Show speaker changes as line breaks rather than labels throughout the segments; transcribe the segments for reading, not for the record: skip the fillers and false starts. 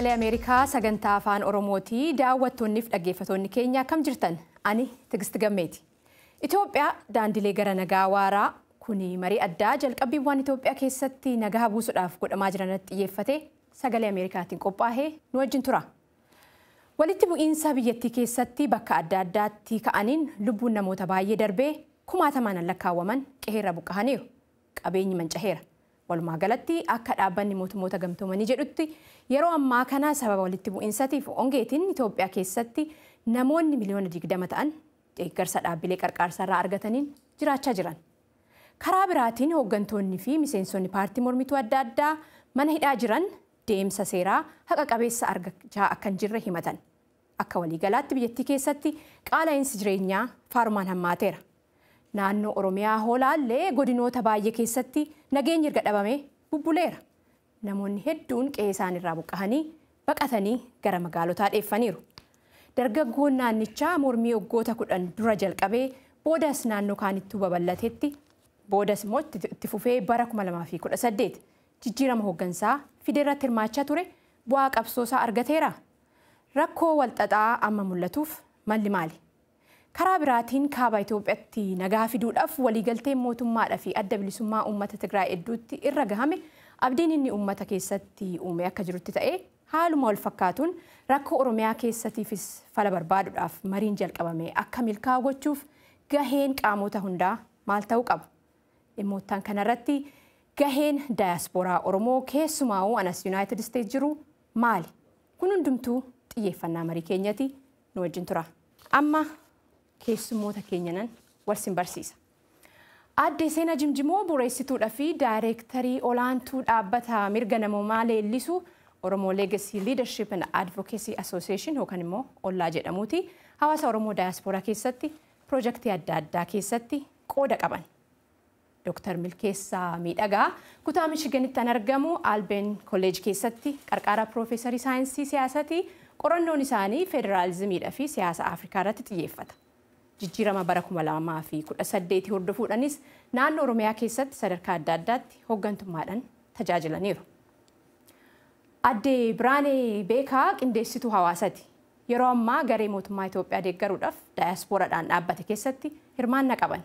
Sagalee Ameerikaa sagantaa Afaan Oromooti. Daawwattoonniif dhaggeeffattoonni keenya akkam jirtan? Ani Tigist Gammeeti. Itoophiyaa daandilee gara nagaa waaraa kuni marii addaa jalqabbiiwwan Itoophiyaa keessatti nagaa buusuudhaaf godhamaa jiran irratti xiyyeeffate Sagalee Ameerikaatiin qophaa'ee nu wajjin tura. Walitti bu'iinsa biyyattii keessatti bakka adda addaatti ka'aniin lubbuun namoota baay'ee darbee kumaatamaan lakkaawwaman qe'eerra buqqa'aniiru. Qabeenyi mancaheera. Walumaa galatti akka dhaabbanni mootummoota gamtoomanii jedhutti yeroo ammaa kana sababa walitti bu'iinsatiif hongeetiin Itoophiyaa keessatti namoonni 20 miliyoona ta'an deeggarsa dhaabbilee qarqaarsaa irraa argataniin jiraachaa jiran. Karaa biraatiin hooggantoonni fi miseensonni paartii mormituu adda addaa mana hidhaa jiran deemsa seeraa haqa qabeessa argachaa akka hin jirre himatan. Akka waliigalaatti biyyattii keessatti qaala'insi jireenyaa faarumaan hammaateera. Naannoo Oromiyaa hoolaallee godinoota baay'ee keessatti nageenyi erga dhabamee bubbuleera. Namoonni hedduun qe'ee isaaniirraa buqqahanii baqatanii gara magaalotaa dheeffaniiru. Dargaggoon naannichaa mormii waggoota 10 dura jalqabee boodas naannoo kaanittuu babal'atetti, boodas immoo itti fufee bara 2018 jijjiirama hooggansaa fideerratti hirmaachaa ture bu'aa qabsoosaa argateera. Rakkoo walxaxaa amma mul'atuuf malli maali? Karaa biraatiin kaaba Itoophiyaatti nagaa fiduudhaaf waliigalteen mootummaadhaa fi Adda Bilisummaa Uummata Tigraay hedduutti irra gahame abdiin inni uummata keessatti uume akka jirutti ta'ee, haaluma wal fakkaatuun rakkoo Oromiyaa keessatiifis fala barbaaduudhaaf mariin jalqabame akka milkaa'u gochuuf gaheen qaamota hundaa maal ta'uu qaba? Dhimmoottan kanarratti gaheen daayaspooraa Oromoo, keessumaa'uu anas Yuunaayitid Isteetsi jiru maali? Kun hundumtuu xiyyeeffannaa marii keenyati, nu wajjin tura. Amma keessummoota keenyanan wal sin barsiisa. Aadde Seenaa Jimjimoo bu'uureessituudhaa fi daayireektarii olaantuu dhaabbata mirga namoomaa leellisu Oromoo Legacy Leadership and Advocacy Association yookaan immoo OLLAA jedhamuuti. Hawaasa Oromoo daayaspooraa keessatti piroojeektii adda addaa keessatti qooda qaban. Dr. Milkeessaa Miidhagaa kutaa Michiganitti kan argamu Albeen Kolleej keessatti qarqara piroofeesarii saayinsii siyaasatii, qorannoon isaanii federaalizimiidhaa fi siyaasa Afrikaa irratti xiyyeeffata. Jijjiirama bara 2018 hordofuudhaanis naannoo Oromiyaa keessatti sadarkaa adda addaatti hooggantummaadhaan tajaajilaniiru. Addee Biraanee Beekaa qindeessituu hawaasaati. Yeroo ammaa garee mootummaa Itoophiyaa deeggaruudhaaf daayaspooraadhaan dhaabbate keessatti hirmaannaa qaban.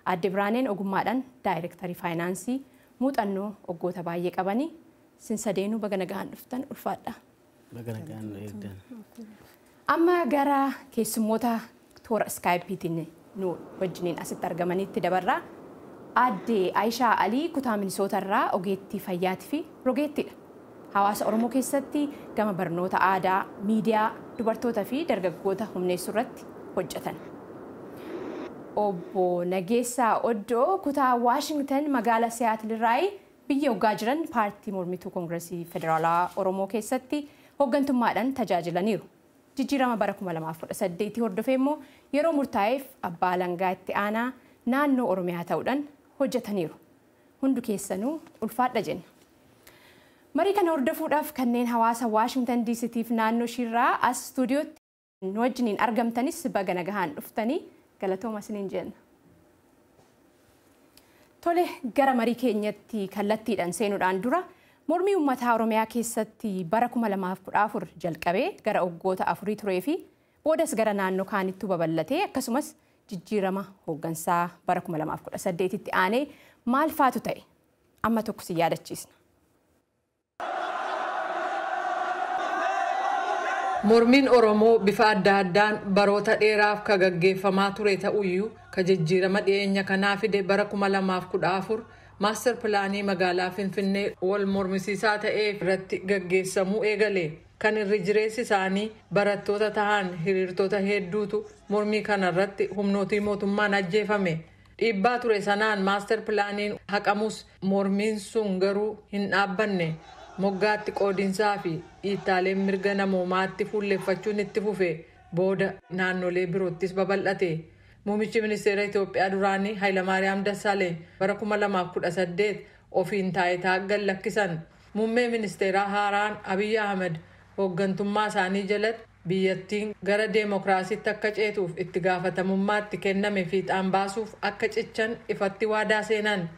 Addee Biraaneen ogummaadhaan daayirektarii faayinaansii muuxannoo waggoota baay'ee qabanii. Sin sadeenuu baga nagaan dhuftan, ulfaadha.
Baga nagaan eegdan.
Amma gara keessummoota toora iskaayipiitiin nu wajjiniin asitti argamanitti dabarraa. Addee Aayishaa Alii kutaa Minisoota irraa ogeettii fayyaatii fi rogeettiidha. Hawaasa Oromoo keessatti gama barnoota aadaa, miidiyaa, dubartoota fi dargaggoota humneessuu irratti hojjetan. Obbo Nageessaa Oddoo kutaa Waashingtan magaalaa Siyaatil irraa biyya hoggaa jiran paartii mormituu Koongiresii Federaalaa Oromoo keessatti hooggantummaadhaan tajaajilaniiru. Jijjiirama bara 2018 hordofee immoo yeroo murtaa'eef abbaa alangaa itti aanaa naannoo Oromiyaa ta'uudhaan hojjetaniiru. Hundu keessanuu ulfaadha jenna. Marii kana hordofuudhaaf kanneen hawaasa Waashingtan DCtiif naannoo ishiirraa as istuudiyootti nu wajjiniin argamtanis baga nagahaan dhuftanii, galatooma isiniin jenna. Tole, gara marii keenyatti kallattiidhaan seenuudhaan dura mormii uummataa Oromiyaa keessatti bara 2014 jalqabee gara waggoota 4 turee fi boodas gara naannoo kaanittuu babal'atee, akkasumas jijjiirama hooggansaa bara 2018tti aanee maal faatu ta'e amma tokko si yaadachiisna.
Mormiin Oromoo bifa adda addaan baroota dheeraaf ka gaggeeffamaa ture ta'uyyuu, ka jijjiirama dhiyeenya kanaa fide bara 2014 maastar pilaanii magaalaa Finfinnee wal mormisiisaa ta'ee irratti gaggeessamuu eegale. Kan irri jireessi isaanii barattoota ta'an hiriirtota hedduutu mormii kana irratti humnootii mootummaan ajjeefame. Dhiibbaa ture sanaan maastar pilaaniin haqamus, mormiin sun garuu hin dhaabbanne. Moggaatti qoodinsaa fi dhiittaaleen mirga namoomaatti fuulleeffachuun itti fufe, booda naannolee biroottis babal'ate. Muummichi ministeera Itoophiyaa duraanii Hayilamaariyaam Dassaaleeny bara 2018 ofiin taayitaa gad lakkisan. Muummee ministeeraa haaraan Abiyyi Ahmed hooggantummaa isaanii jalatti biyyattiin gara deemokiraasiitti akka ceetuuf itti gaafatamummaatti kenname fiixaan baasuuf akka cichan ifatti waadaa seenan.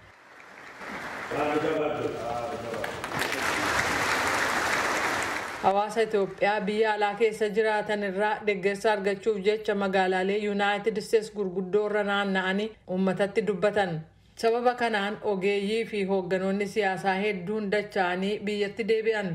Hawaasa Itoophiyaa biyya alaa keessa jiraatan irraa deeggarsa argachuuf jecha magaalaalee Yuunaayitid Isteets gurguddoo irra naanna'anii uummatatti dubbatan. Sababa kanaan ogeeyyii fi hoogganoonni siyaasaa hedduun dacha'anii biyyatti deebi'an.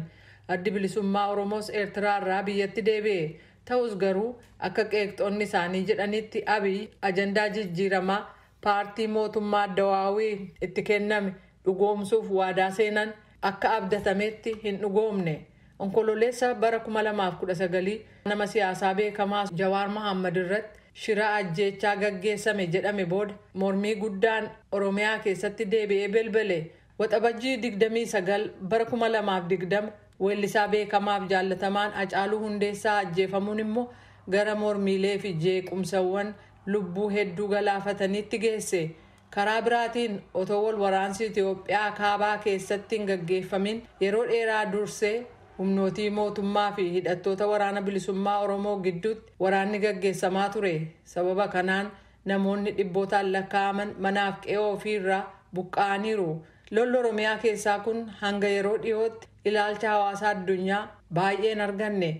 Addi Bilisummaa Oromoos Eertiraa irraa biyyatti deebi'e. Ta'us garuu akka qeeqxoonni isaanii jedhanitti Abiy ajandaa jijjiiramaa paartii mootummaa Dawaawii itti kenname dhugoomsuuf waadaa seenan akka abdatametti hin dhugoomne. Onkololeessa bara 2019 nama siyaasaa beekamaa Jawaar Mohaammed irratti shira ajjeechaa gaggeessame jedhame booda mormii guddaan Oromiyaa keessatti deebi'ee belbele. Waxabajjii 29 bara 2020 weellisaa beekamaaf jaallatamaan Hacaaluu Hundeessaa ajjeefamuun immoo gara mormiilee fi jeequmsawwan lubbuu hedduu galaafatanitti geesse. Karaa biraatiin otoo wal waraansi Itoophiyaa kaabaa keessatti hin gaggeeffamin yeroo dheeraa dursee humnootii mootummaa fi hidhattoota waraana bilisummaa Oromoo gidduutti waraanni gaggeessamaa ture. Sababa kanaan namoonni dhibbootaan lakkaa'aman manaaf qe'oo ofiirraa buqqa'aniiru. Lolli Oromiyaa keessaa kun hanga yeroo dhiyootti ilaalcha hawaasa addunyaa baay'een arganne.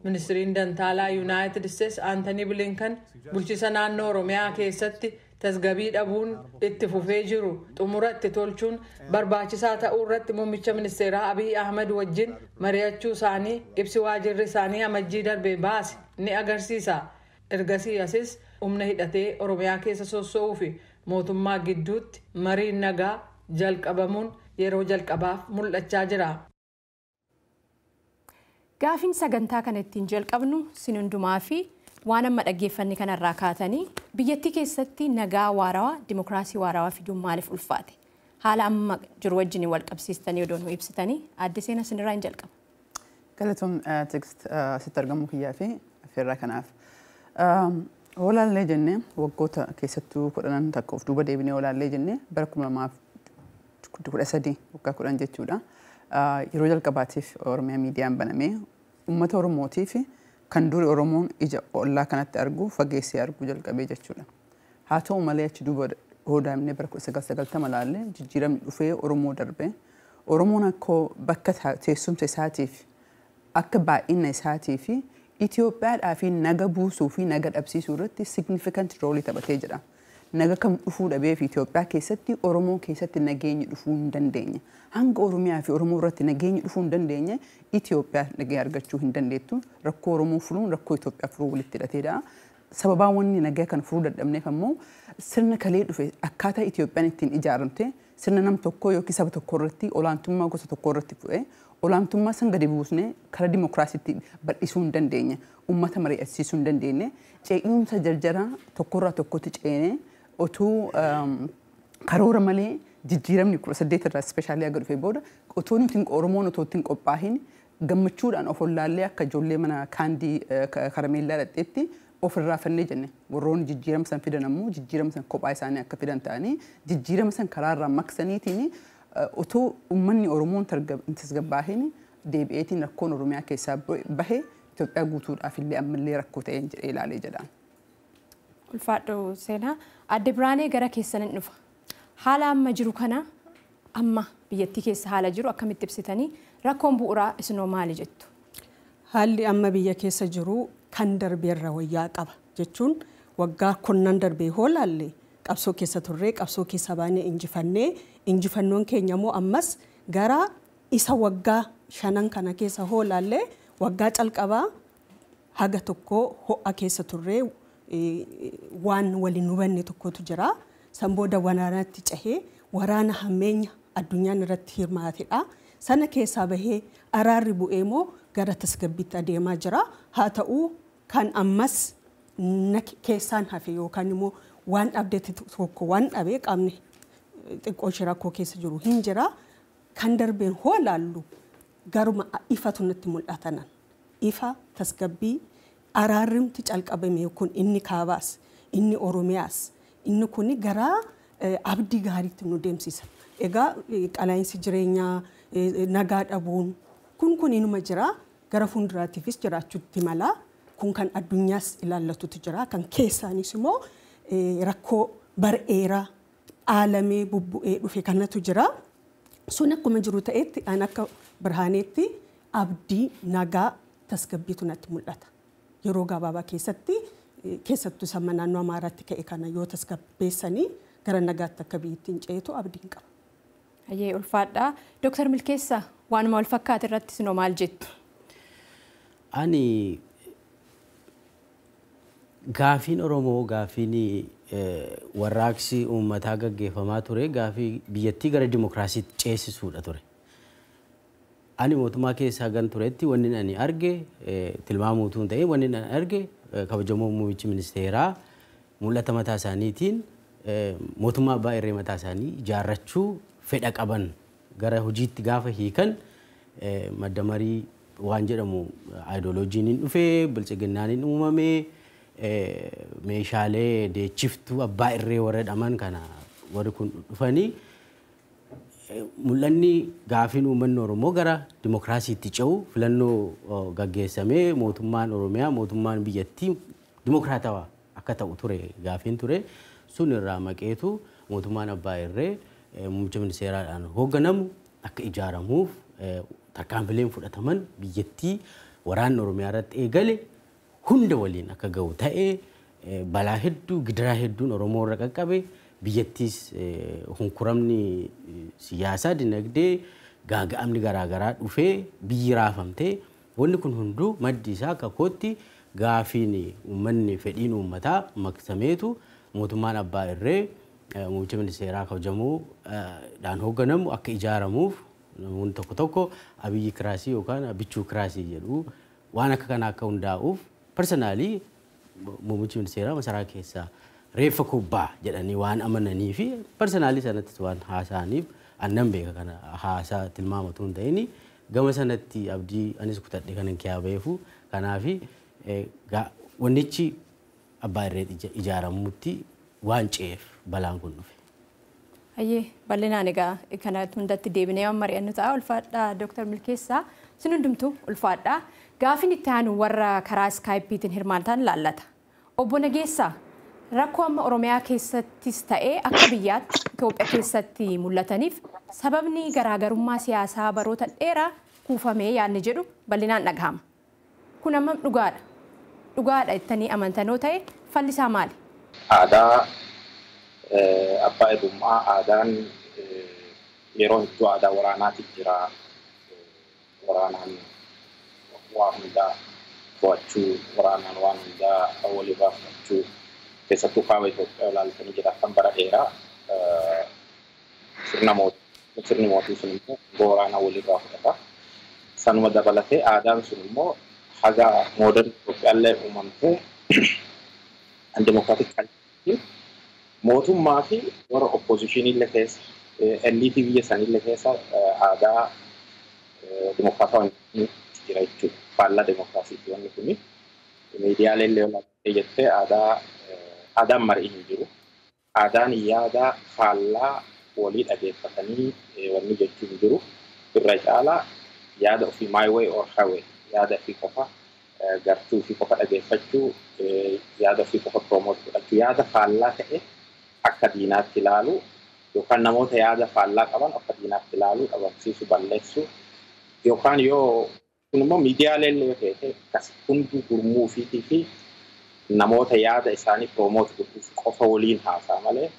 Ministiriin Dantaalaa Yuunaayitid Isteets Aantanii Bilinkan bulchiisa naannoo Oromiyaa keessatti tasgabbii dhabuun itti fufee jiru xumura itti tolchuun barbaachisaa ta'uu irratti muummicha ministeeraa Abiy Ahmed wajjin mari'achuu isaanii ibsi waajirri isaanii amajjii darbe baase ni agarsiisa. Ergasii asis humna hidhatee Oromiyaa keessa sossoo'uu fi mootummaa gidduutti mariin nagaa jalqabamuun yeroo jalqabaaf mul'achaa jira.
Gaafiin sagantaa kana ittiin jalqabnu sin hundumaa fi waan amma dhaggeeffanne kanarraa kaatanii biyyattii keessatti nagaa waarawaa dimokiraasii waarawaa fiduun maaliif ulfaate? Haala amma jiru wajjin wal qabsiistanii odoo nu ibsitanii adde Seenaa sinirraa hin jalqaba.
Galatoon Tigist asitti argamuu kiyyaa fi affeerraa kanaaf. Olaallee jennee waggoota keessattuu 10 takka of duuba deebinee olaallee jennee bara 2013 waggaa 10 jechuudha. Yeroo jalqabaatiif Oromiyaa miidiyaan banamee uummata Oromootiif kan duri Oromoon ija ollaa kanatti argu fageessee arguu jalqabee jechuudha. Haa ta'u malee achi duuba hoodaamnee bara 1990 laallee jijjiiramni dhufee Oromoo darbe. Oromoon akka bakka teessumsa isaatiif akka baay'ina isaatii fi Itoophiyaadhaa fi naga buusuu fi naga dhabsiisuu irratti significant roolii taphatee jira. Naga kam dhufuu dhabee fi Itoophiyaa keessatti Oromoo keessatti nageenyi dhufuu hin dandeenye. Hanga Oromiyaa fi Oromoo irratti nageenyi dhufuu hin dandeenye Itoophiyaa nagee argachuu hin dandeettu. Rakkoo Oromoo furuun rakkoo Itoophiyaa furuu walitti hidhateedha. Sababaa wanni nagaa kana furuu dadhabneef ammoo sirna kalee dhufe akkaataa Itoophiyaan ittiin ijaaramte sirna nam tokkoo yookiin saba tokko irratti olaantummaa gosa tokko irratti fu'ee olaantummaa san gadi buusnee karaa dimokiraasiitti bal'isuu hin dandeenye. Uummata mari'achiisuu hin dandeenye. Ce'umsa jarjaraa tokkorraa tokkotti ceenee otuu karoora malee jijjiiramni 18 irraa ispeeshaalii aga dhufee booda otoo nuti Oromoon otoo ittiin qophaahin gammachuudhaan of wallaallee akka ijoollee mana kaandii karameellaa dhadheetti ofirraa fannee jenne. Warroonni jijjiirama san fidan ammoo jijjiirama san kophaa isaanii akka fidan ta'anii jijjiirama san karaarraa maqsaniitiin otoo uummanni Oromoon tasgabbaahin deebi'eetiin rakkoon Oromiyaa keessaa bahe Itoophiyaa guutuudhaaf illee ammallee rakkoo ta'een jedhee ilaalee jedha.
Ulfaadho Seenaa, adde Biraanee gara keessan hin dhufa. Haala amma jiru kana amma biyyattii keessa haala jiru akkamitti ibsitanii rakkoon bu'uuraa isinoo maali jettu?
Haalli amma biyya keessa jiru kan darbeerra wayyaa qaba jechuun waggaa 10 darbee hoolaalle qabsoo keessa turree qabsoo keessa baanee injifannee injifannoon keenya immoo ammas gara isa waggaa 5 kana keessa hoolaalle waggaa calqabaa haga tokko ho'a keessa turree waan waliin hubanne tokkotu jira. San booda waraanatti cehee waraana hammeenya addunyaan irratti hirmaatedha. Sana keessaa bahee araarri bu'ee immoo gara tasgabbiitti adeemaa jira. Haa ta'u kan ammas keessaan hafe yookaan immoo waan dhabdeetti tokko waan dhabee qaamni xiqqoo ishee rakkoo keessa jiru hin jira. Kan darbeen hoolaallu garuma ifatu natti mul'atanan. Ifa tasgabbii araarrimti calqabame kun inni kaabaas inni Oromiyaas inni kun gara abdii gaariitti nu deemsisa. Egaa qalaayinsi jireenyaa nagaa dhabuun kun inuma jira. Gara fuulduraatiifis jiraachuutti mala. Kun kan addunyaas ilaallatutu jira. Kan keessaanis immoo rakkoo bar'eeraa dhaalamee bubbu'ee dhufe kanatu jira. Sun akkuma jiru ta'etti an akka Birhaaneetti Abdii nagaa tasgabbiitu natti mul'ata. Yeroo gabaabaa keessatti keessattuu sama naannoo Amaaraatti ka'e kana yoo tasgabbeessanii gara nagaatti akka biyyattiin ceetu abdiin qaba.
Hayyee ulfaadhaa. Dooktar Milkeessaa waanuma wal fakkaate irratti isinoo maal jettu?
Ani gaafiin Oromoo gaafiin warraaqsi uummataa gaggeeffamaa ture gaafii biyyattii gara dimokiraasiitti ceesisuudha ture. Ani mootummaa keessaa gan turetti wanni ani arge tilmaamuutu hin ta'in wanni ani arge kabajamoo muummichi ministeeraa mul'ata mataa isaaniitiin mootummaa abbaa irree mataa isaanii ijaarrachuu fedha qaban gara hojiitti gaafa hiikan madda marii waan jedhamu aayidooloojiin hin dhufee bilchiginnaan hin uumamee meeshaalee deechiftuu abbaa irree warra jedhaman kana warri kun dhufanii mul'anni gaafiin uummanni Oromoo gara dimokiraasiitti ce'u filannoo gaggeessamee mootummaan Oromiyaa mootummaan biyyattii dimokiraatawaa akka ta'u ture gaafiin ture sun irraa maqeetu mootummaan abbaa irree muummicha ministeeraadhaan hoogganamu akka ijaaramuuf tarkaanfileen fudhataman biyyattii waraanni Oromiyaa irratti eegale hunda waliin akka ga'u ta'ee balaa hedduu gidiraa hedduun Oromoo irra qaqqabe biyyattiis hunkuramni siyaasaa dinagdee gaaga'amni garaagaraa dhufee biyyi raafamtee wanni kun hunduu maddi isaa akka kootti gaafiin uummanni fedhiin uummataa maqsameetu mootummaan abbaa irree muummicha ministeeraa kabajamoo dhaan hoogganamu akka ijaaramuuf namoonni tokko tokko abiyyi kiraasii yookaan bichuu kiraasii jedhu waan akka kanaa akka hundaa'uuf personaalii muummichi ministeeraa masaraa keessaa reeffa kubbaa jedhanii waan amananii fi personaalii sanattis waan haasa'aniif annan beeka kana haasaa tilmaamatu hin ta'in gama sanatti abdii anis kutadhe kanan kiyaa beefu kanaafi wannichi abbaa irree ijaaramutti waan ce'eef balaan kun dhufe.
Hayyee bal'inaan egaa kana hundatti deebinee waan mari'annu ta'a ulfaadhaa Dooktar Milkeessaa isin hundumtuu ulfaadhaa gaafiin itti aanu warra karaa iskaayipiitiin hirmaatan laallata. Obbo Nageessaa rakkoo amma Oromiyaa keessattis ta'ee akka biyyaatti Itoophiyaa keessatti mul'ataniif sababni garaagarummaa siyaasaa baroota dheeraa kuufamee yaadni jedhu bal'inaan dhagahama. Kun ammam dhugaadha? Dhugaadha jettanii amantanoo ta'e fallisaa maali?
Aadaa abbaa irrummaa aadaan yeroo hedduu aadaa waraanaati jira. Waraanaan waa hundaa to'achuu, waraanaan waan hundaa walirraa fudhachuu keessattuu kaaba Itoophiyaa ilaaltanii jiraatan bara dheeraa sirni mootii sun immoo waraanaa walirraa fudhata. Sanuma dabalatee aadaan sun immoo haga moodern Itoophiyaallee uumamtee demokiraatik kalchii mootummaa fi warra oppoozishiniillee keessa eliitii biyya saniillee keessa aadaa dimokiraatawaa jira jechuudha. Faallaa dimokiraasiiti wanni kuni. Miidiyaalee illee ilaaltee jettee aadaan marii hin jiru. Aadaan yaada faallaa walii dhageeffatanii wanni jechuun hin jiru. Irra caalaa yaada ofii my way or highway yaada ofii qofa gartuu ofii qofa dhageeffachuu yaada ofii qofa promote godhachuu yaada faallaa ta'e akka diinaatti ilaalu yookaan namoota yaada faallaa qaban akka diinaatti ilaalu dhabamsiisu balleessu yookaan yoo kun immoo miidiyaalee illee yoo ta'e akkas hunduu gurmuu ofiitii fi namoota yaada isaanii promote godhuuf qofa waliin haasaa malee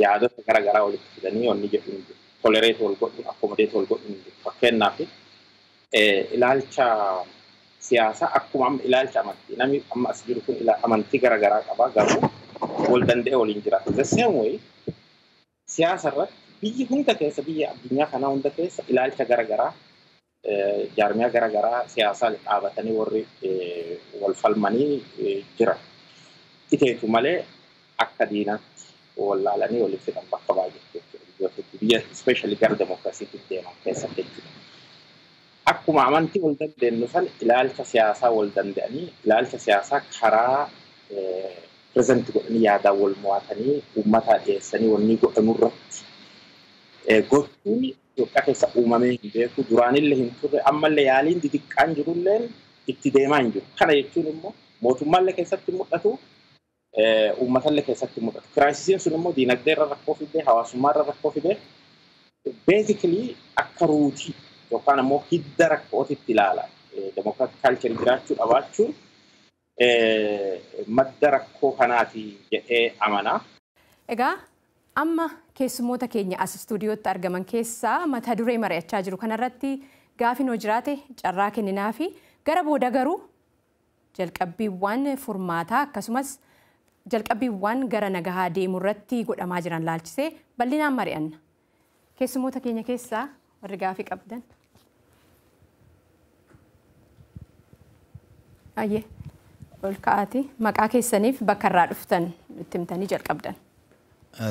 yaadota garaagaraa walitti fidanii wanni jedhu hin jiru. Tolerate wal godhuun accommodate wal godhuun hin jiru. Fakkeenyaaf ilaalcha siyaasaa akkuma amma ilaalcha amantii namni amma as jiru kun amantii garaagaraa qaba garuu wal danda'e waliin jiraata. The same way siyaasa irratti biyyi hunda keessa biyya addunyaa kanaa hunda keessa ilaalcha garaagaraa jaarmiyaa garaagaraa siyaasaa dhaabatanii warri wal falmanii jiran. Iteetu malee akka diinaatti wallaalanii waliif fixan bakka baay'ee jechuudha. Biyya especially gara demokiraasiitti deeman keessatti jechuudha. Akkuma amantii wal dandeenyu san ilaalcha siyaasaa wal danda'anii ilaalcha siyaasaa karaa pireezent godhanii yaadaan wal mo'atanii uummataa dhiyeessanii wanni godhanurratti gochuun Itoophiyaa keessa uumamee hin beeku duraanillee hin turre ammallee yaaliin didiqqaan jirulleen itti deemaa hin jiru. Kana jechuun immoo mootummaallee keessatti mul'atu uummatallee keessatti mul'atu. Kiraayisiin sun immoo diinagdee irra rakkoo fidee hawaasummaa irra rakkoo fidee beesikilii akka ruutii yookaan ammoo hidda rakkootitti ilaala. Democratic culture jiraachuu qabaachuun madda rakkoo kanaati jedhee amana.
Egaa amma keessummoota keenya as istuudiyootti argaman keessaa mata duree mari'achaa jiru kanarratti gaafiin hoo jiraate carraa kenninaa fi gara booda garuu jalqabbiiwwan furmaataa akkasumas jalqabbiiwwan gara nagahaa deemuu irratti godhamaa jiran laalchisee bal'inaan mari'anna. Keessummoota keenya keessaa warri gaafii qabdan. Ayyee ol ka'aati maqaa keessaniif bakka irraa dhuftan itti himtanii jalqabdan.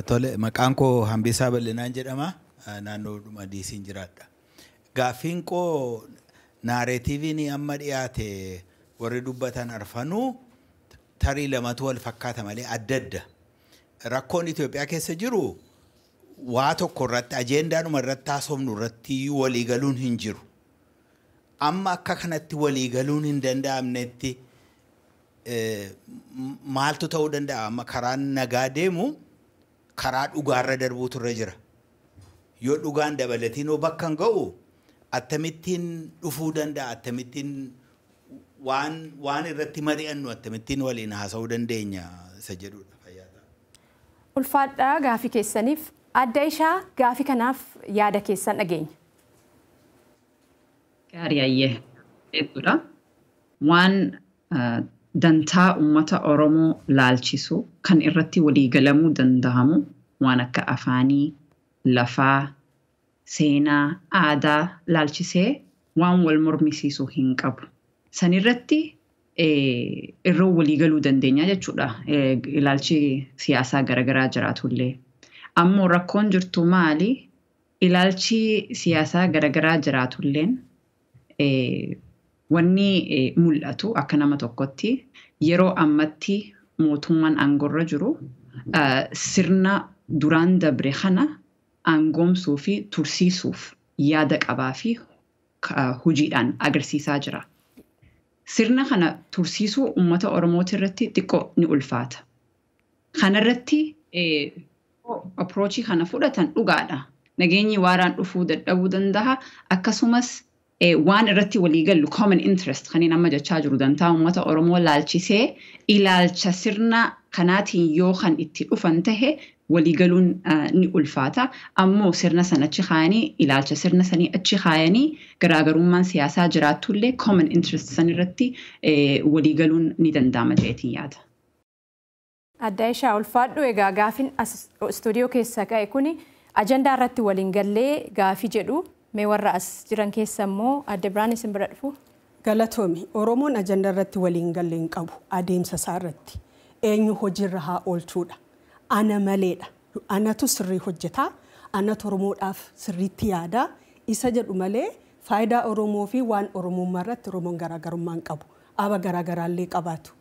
Tole, maqaan koo Hambisaa Bal'inaan jedhama. Naannoodhuma Diisiin jiraadha. Gaaffiin koo narrativeiin amma dhiyaate warri dubbatan arfanuu tarii lamatu wal fakkaata malee adda adda. Rakkoon Itoophiyaa keessa jiru waa tokko irratti agendaanuma irratti haasofnu irratti walii galuun hin jiru. Amma akka kanatti walii galuun hin danda'amnetti maaltu ta'uu danda'a? Amma karaan nagaa deemu karaa dhugaarra darbuutu irra jira. Yoo dhugaan dabalatiin bakka hin ga'u akkamittiin dhufuu danda'a? Akkamittiin waan irratti mari'annu akkamittiin waliin haasa'uu dandeenya isa jedhudha.
Ulfaadhaa gaafii keessaniif adda ishaa gaafii kanaaf yaada keessan dhageenya.
Gaarii ayyee hedduudha. Waan dantaa uummata Oromoo laalchisu kan irratti waliigalamuu danda'amu waan akka afaanii, lafaa, seenaa, aadaa laalchisee waan wal mormisiisu hin qabu. Sanirratti irra waliigaluu dandeenya jechuudha. Ilaalchi siyaasaa garaagaraa jiraatullee. Ammoo rakkoon jirtu maali? Ilaalchi siyaasaa garaagaraa jiraatulleen wanni mul'atu akka nama tokkotti yeroo ammatti mootummaan aangoorra jiru sirna duraan dabre kana aangoomsuu fi tursiisuuf yaada qabaa fi hojiidhaan agarsiisaa jira. Sirna kana tursiisuu uummata Oromooti irratti xiqqoo ni ulfaata. Kanarratti approachii kana fudhatan dhugaadha. Nageenyi waaraan dhufuu dadhabuu danda'a. Akkasumas waan irratti waliigallu common interest kanneen amma jechaa jiru dantaa uummata Oromoo laalchisee ilaalcha sirna kanaatiin yoo kan itti dhufan tahe waliigaluun ni ulfaata. Ammoo sirna sana achi kaayanii ilaalcha sirna sanii achi kaayanii garaagarummaan siyaasaa jiraatullee common interest san irratti waliigaluun ni danda'ama jedheetiin yaada.
Adda ishaa ulfaadhu. Egaa gaafiin as istuudiyoo keessa ka'e kuni ajandaa irratti waliin gallee gaafii jedhu mee warra as jiran keessa immoo adda biraan isin bira dhufu.
Galatoomi. Oromoon ajandaa irratti waliin gallee hin qabu adeemsa isaa irratti. Eenyu hojiirra haa oolchuudha. Ana maleedha. Anatu sirrii hojjetaa. Anatu Oromoodhaaf sirriitti yaadaa. Isa jedhu malee faayidaa Oromoo fi waan Oromummaa irratti Oromoon garaagarummaa hin qabu. Aba garaagaraallee qabaatu.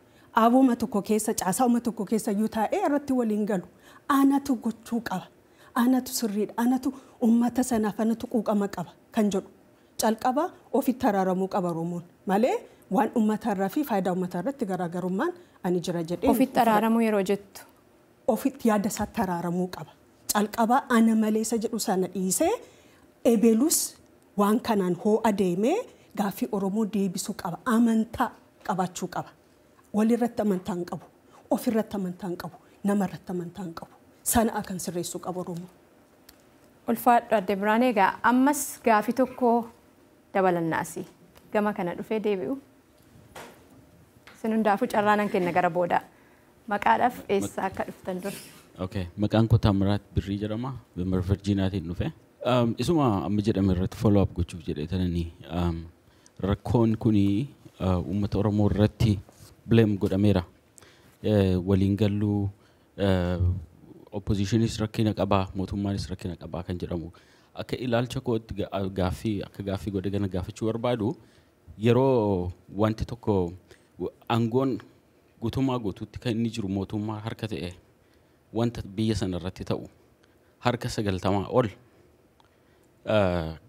Abuma tokko keessa caasauma tokko keessa iyyuu taa'ee irratti waliin galu. Anatu gochuu qaba. Anatu sirriidha. Anatu uummata sanaaf anatu quuqama qaba kan jedhu. Calqaba ofitti araaramuu qaba Oromoon malee waan uummatarraa fi faayidaa uummataa irratti garaagarummaan ani jira jedhee.
Ofitti araaramuu yeroo jettu.
Ofitti yaada isaatti araaramuu qaba. Calqaba ana malee isa jedhu sana dhiisee ebeelus waan kanaan hoo adeemee gaaffii Oromoo deebisuu qaba. Amantaa qabaachuu qaba. Walirratti amantaa hin qabu. Ofirratti amantaa hin qabu. Namarratti amantaa hin qabu. Sana kan sirreessuu qabu Oromoo.
Ulfaadhu adde biraan. Egaa ammas gaafii tokko dabalannaasi. Gama kana dhufee deebi'u. Isin hundaafuu carraa nan kenna gara boodaa. Maqaadhaaf eessa akka dhuftan dura?
Okay, maqaan koo Taamiraat Birrii jedhama. Bimbar Virgiiniyaatiin dhufe. Isuma amma jedhame irratti follow up gochuuf jedhee tananii rakkoon kuni uummata Oromoo irratti blame godhameera. Waliin galluu oppositionis rakkina qabaa, mootummaanis rakkina qabaa kan jedhamu. Akka ilaalcha kootti gaaffii akka gaaffii godhe gana gaafachuu barbaadu yeroo wanti tokko aangoon guutummaa guutuutti kan inni jiru mootummaa harka ta'e wanta biyya sana irratti ta'u harka 90 ol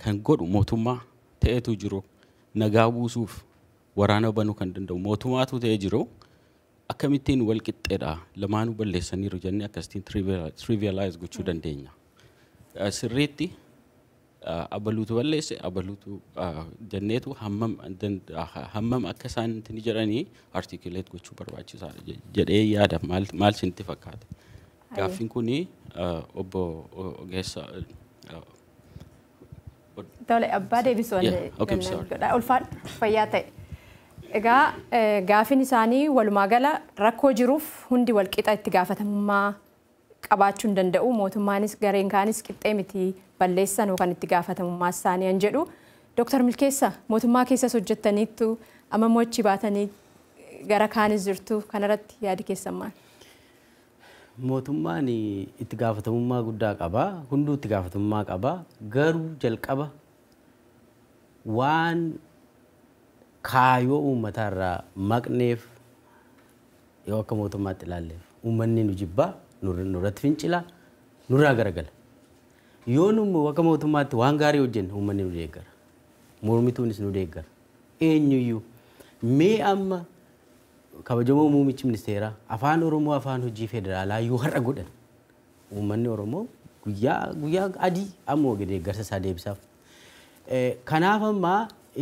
kan godhu mootummaa ta'etu jiru nagaa buusuuf waraana banuu kan danda'u mootummaatu ta'ee jiru akkamittiin wal qixxeedha lamaanuu balleessaniiru jennee akkasitiin trivialize gochuu dandeenya. Sirriitti Abaluutu balleesse, abaluutu jenneetu hammam akka isaan itti jedhanii articulate gochuu barbaachisaadha jedhee yaada. Maal isinitti fakkaata? Gaaffiin kuni obbo Ogeessa.
Tole, abbaa deebisuu godha. Ulfaadhu, fayyaa ta'e. Egaa gaaffiin isaanii walumaa gala rakkoo jiruuf hundi walqixa itti gaafatamummaa qabaachuu hin danda'u. Mootummaanis gareen kaanis qixxee miti balleessan yookaan itti gaafatamummaa isaanii han jedhu. Dooktar Milkeessa, mootummaa keessas hojjettaniittu, amma immoo achi baatanii gara kaanis jirtu, kanarratti yaadi keessan maal?
Mootummaan itti gaafatamummaa guddaa qaba. Hunduu itti gaafatamummaa qaba. Garuu jalqaba waan kaayoo uummataarraa maqneef yoo akka mootummaatti ilaalleef uummanni nu jibbaa, nurratti fincila, nurraa garagala. Yoo nu akka mootummaatti waan gaarii hojjenne uummanni nu deeggara. Mormituunis nu deeggara. Eenyuyyuu mee amma kabajamoo muummichi ministeeraa afaan Oromoo afaan hojii federaalaa yoo har'a godhan uummanni Oromoo guyyaa guyyaa adii ammoo deeggarsa isaa deebisaaf. Kanaaf amma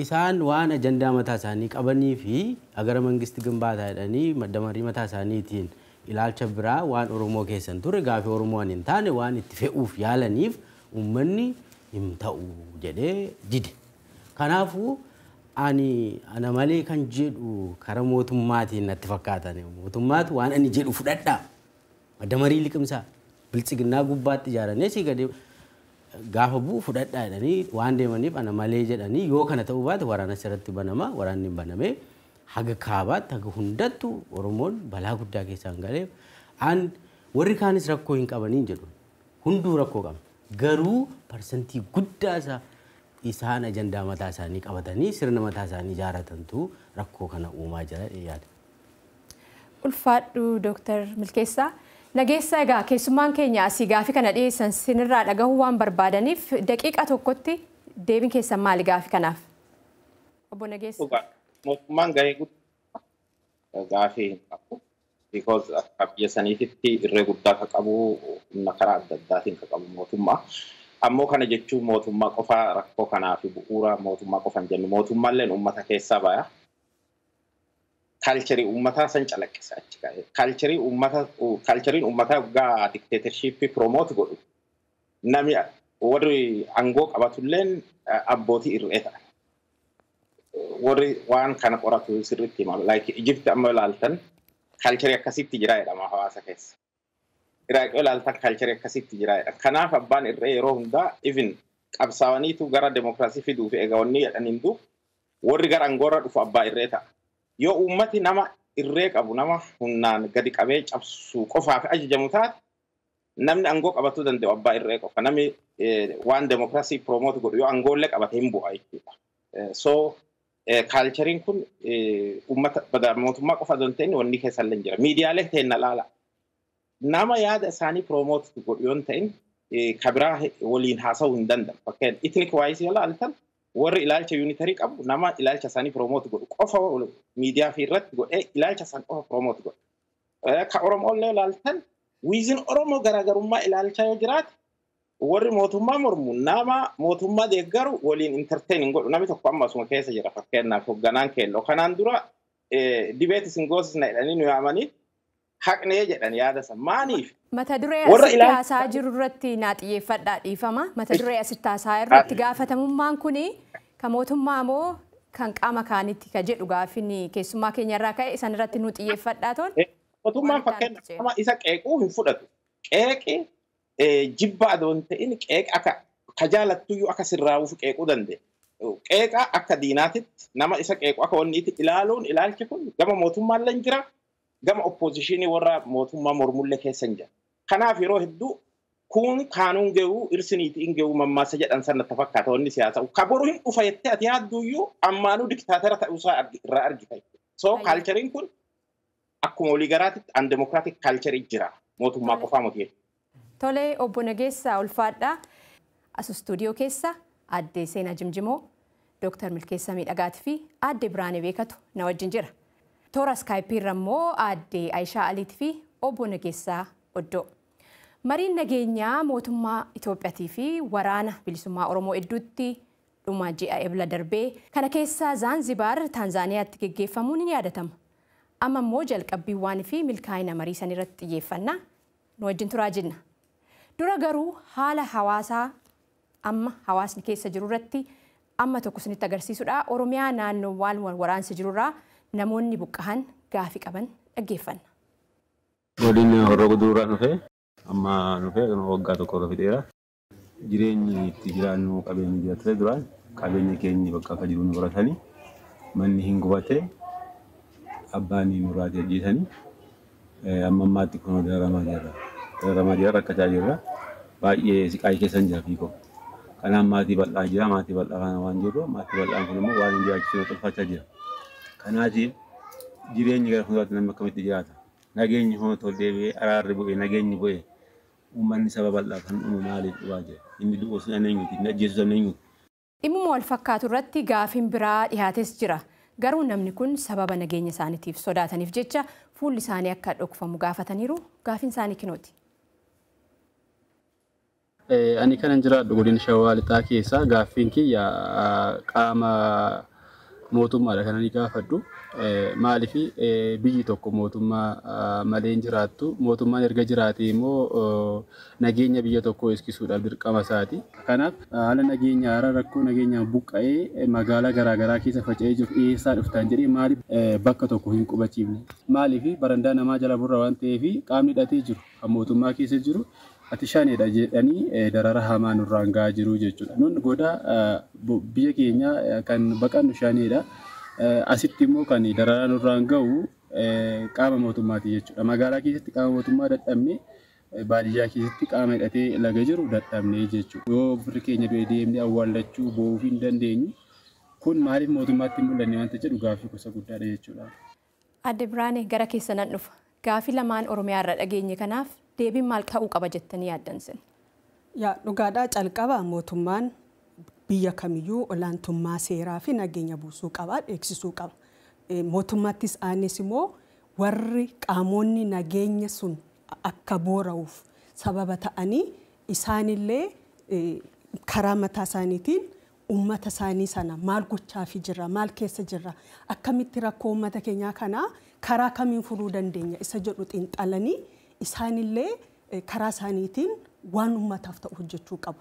isaan waan ajandaa mataa isaanii qabanii fi agara mangisti ግንባታ jedhanii madda marii mataa isaaniitiin ilaalcha biraa waan Oromoo keessan ture gaafii Oromoo waan hin taane waan itti fe'uuf yaalaniif uummanni hin ta'u jedhee dide. Kanaafuu ani ana malee kan jedhu karaa mootummaatiin natti fakkaatan. Mootummaatu waan ani jedhu fudhadhaa. Madda marii liqimsaa biltsiginnaa gubbaatti ijaaranii asii gadi gaafa bu'u fudhadhaa jedhanii waan deemaniif ana malee jedhanii yoo kana ta'uu baate waraana asirratti banama. Waraanni hin banamee haga kaabaatti haga hundattu Oromoon balaa guddaa keessaan galee an warri kaanis rakkoo hin qabaniin jedhu. Hunduu rakkoo qaba. Garuu parsantii guddaa isaa isaan ajandaa mataa isaanii qabatanii sirna mataa isaanii ijaarratantu rakkoo kana uumaa jira yaada.
Ulfaadhu, Dooktar Milkeessaa. Nageessaa, egaa keessummaan keenya asii gaafii kana dhiyeessan sinirraa dhagahuu waan barbaadaniif daqiiqa tokkotti deebiin keessan maali gaafii kanaaf? Obbo Nageessaa.
Mootummaan gahee guddaa gaafii hin qabu. Because akka biyya saniititti irree guddaa ka qabu, humna karaa adda addaatiin ka qabu mootummaa. Ammoo kana jechuun mootummaa qofa rakkoo kanaa fi bu'uura mootummaa qofa hin jennu. Mootummaalleen uummata keessaa baya. Culture uummataa san calaqqisa achi ka'e. Culture uummata, cultureiin uummataa waggaa dictatorship promote godhu. Namni warri aangoo qabatulleen abbootii irree ta'an. Warri waan kana qoratu sirriitti hima. Like Egypt amma ilaaltan culture akkasitti jira jedhama hawaasa keessa. Iraaq yoo ilaaltan culture akkasitti jira jedhama. Kanaaf abbaan irree yeroo hundaa even qabsaa'aniitu gara demokiraasii fiduu fi egaa wanni jedhaniin duub warri gara aangoorra dhufu abbaa irree ta'a. Yoo uummati nama irree qabu, nama humnaan gadi qabee cabsu qofaaf ajajamu taate, namni aangoo qabatuu danda'u abbaa irree qofa. Namni waan demokiraasii promote godhu yoo aangoollee qabate hin bu'a jechuudha. So cultureiin kun uummata mootummaa qofa osoo hin ta'in wanni keessallee jira. Miidiyaalee teenna laala. Nama yaada isaanii promote godhu yoo hin ta'in kabiraa waliin haasa'uu hin danda'u. Fakkeenyaaf ethnic wise yoo ilaaltan warri ilaalcha unitary qabu nama ilaalcha isaanii promote godhu qofa miidiyaa fi irratti godhee ilaalcha isaan qofa promote godhu. Ka Oromollee ilaaltan within Oromoo garaagarummaa ilaalchaa yoo jiraate warri mootummaa mormu nama mootummaa deeggaru waliin entertain hin godhu. Namni tokko amma asuma keessa jira, fakkeenyaaf hoogganaan keelloo. Kanaan dura debate isin goosisna jedhanii nu yaamanii haqnee jedhan yaada san. Maaniif?
Mata duree asitti haasaa jiru irratti naa xiyyeeffadhaa, dhiifama. Mata duree asitti haasaa irratti gaafatamummaan kuni kan mootummaa moo kan qaama kaanitti ka jedhu gaaffiin keessummaa keenya irraa ka'e isan irratti nu xiyyeeffadhaa toon.
Mootummaan fakkeenyaaf nama isa qeequu hin fudhatu. Qeeqi jibba adoo hin ta'in qeeqa akka ka jaalattuyyuu akka sirraa'uuf qeequu dandeenya. Qeeqa akka diinaatitti nama isa qeequ akka wanni itti ilaaluun ilaalchi kun gama mootummaallee hin jira, gama opposition warra mootummaa mormullee keessa hin jira. Kanaaf yeroo hedduu kun kaanuun ga'uu irsiniiti hin ga'uu mammaasa jedhan sana fakkaata wanni siyaasa. Ka boru hin dhufa jettee ati yaadduyyuu ammaanuu diktaatara ta'uusaa irraa argita. So cultureiin kun akkuma walii garaatitti undemocratic culture jira mootummaa qofaa miti.
Tole, obbo Nageessaa, ulfaadhaa. As istuudiyoo keessa aaddee Seenaa Jimjimoo, Dooktar Milkeessaa Miidhagaatii fi aadde Biraanee Beekatu na wajjin jira. Toora Skypeii irra immoo aadde Aayishaa Aliitii fi obbo Nageessaa Oddoo. Mariin nageenyaa mootummaa Itoophiyaatii fi waraana bilisummaa Oromoo hedduutti dhuma ji'a Ebla darbee kana keessa Zaanzibaar Taanzaaniyaatti geggeeffamuun ni yaadatama. Amma immoo jalqabbiiwwan fi milkaa'ina marii san irratti xiyyeeffannaa nu wajjin turaa jenna. Dura garuu haala hawaasaa amma hawaasni keessa jiru irratti amma tokko isinitti agarsiisudha. Oromiyaa naannoo waan waraansi jirurraa namoonni buqqa'an gaafii qaban dhaggeeffanna.
Godina Horroo Guduruurraa dhufee amma dhufee waggaa tokko irra fixeera. Jireenyi itti jiraannu qabeenyi jira ture duraan qabeenya keenya bakka akka jiru nu horatanii manni hin gubate abbaan nurraa ajjeesanii amma ammaatti kun dararamaa jirra. Dararamaa jira rakkachaa jirra. Baay'ee siqaayii keessan jira fiikoo. Kanaaf maatii bal'aa jira maatii bal'aa kana waan jirru maatii bal'aan kun immoo waan hin jiraachisne tolfachaa jira. Kanaatiif jireenyi gara fuulduraatti namni akkamitti jiraata? Nageenyi hoo tol deebi'ee araarri bu'ee nageenyi bu'ee uummanni saba bal'aa kan dhumu maaliif dhufaa jira? Inni du'u sun eenyuti? Inni ajjeesu sun eenyuti?
Dhimmuma wal fakkaatu irratti gaafiin biraa dhiyaates jira. Garuu namni kun sababa nageenya isaaniitiif sodaataniif jecha fuulli isaanii akka dhokfamu gaafataniiru. Gaafiin isaanii kinooti.
Ani kanan jiraadhu godina Shawaa Lixaa keessa gaaffiin kiyya qaama mootummaadha kan ani gaafadhu. Maaliif biyyi tokko mootummaa malee hin jiraattu. Mootummaan erga jiraate immoo nageenya biyya tokkoo eegsisuudhaaf dirqama isaati. Kanaaf haala nageenya haaraa rakkoo nageenyaan buqqa'ee magaalaa garaagaraa keessa faca'ee jiru eessaa dhuftan jedhee maaliif bakka tokko hin qubachiifne? Maaliif barandaa namaa jala burra waan ta'eef qaamni hidhatee jiru kan mootummaa keessa jiru ati shaneedha jedhanii darara hamaa nurraan gahaa jiru jechuudha. Nun goda biyya keenya kan baqannu shaneedha. Asitti immoo kan darara nurraan gahu qaama mootummaati jechuudha. Magaalaa keessatti qaama mootummaa dadhabne baadiyyaa keessatti qaama hidhatee laga jiru dadhabne jechuudha. Yoo firri keenya du'e deemnee awwaallachuu boo'uu hin dandeenyu kun maaliif mootummaatti hin mul'anne waanta jedhu gaaffii gosa guddaadha jechuudha.
Adde Biraanee gara keessa nan dhufa. Gaaffii lamaan Oromiyaa irra dhageenye kanaaf deebiin maal ta'uu qaba jettanii yaaddan sin?
Yaa dhugaadhaa calqaba mootummaan biyya kamiyyuu olaantummaa seeraa fi nageenya buusuu qaba, eegsisuu qaba. Mootummaattis aanes immoo warri qaamonni nageenya sun akka boora'uuf sababa ta'anii isaanillee karaa mataa isaaniitiin uummata isaanii sana maal gochaafi jirra, maal keessa jirra, akkamitti rakkoo uummata keenyaa kanaa karaa kamiin furuu dandeenya isa jedhu xiinxalanii isaanillee karaa isaaniitiin waan uummataaf ta'u hojjechuu qabu.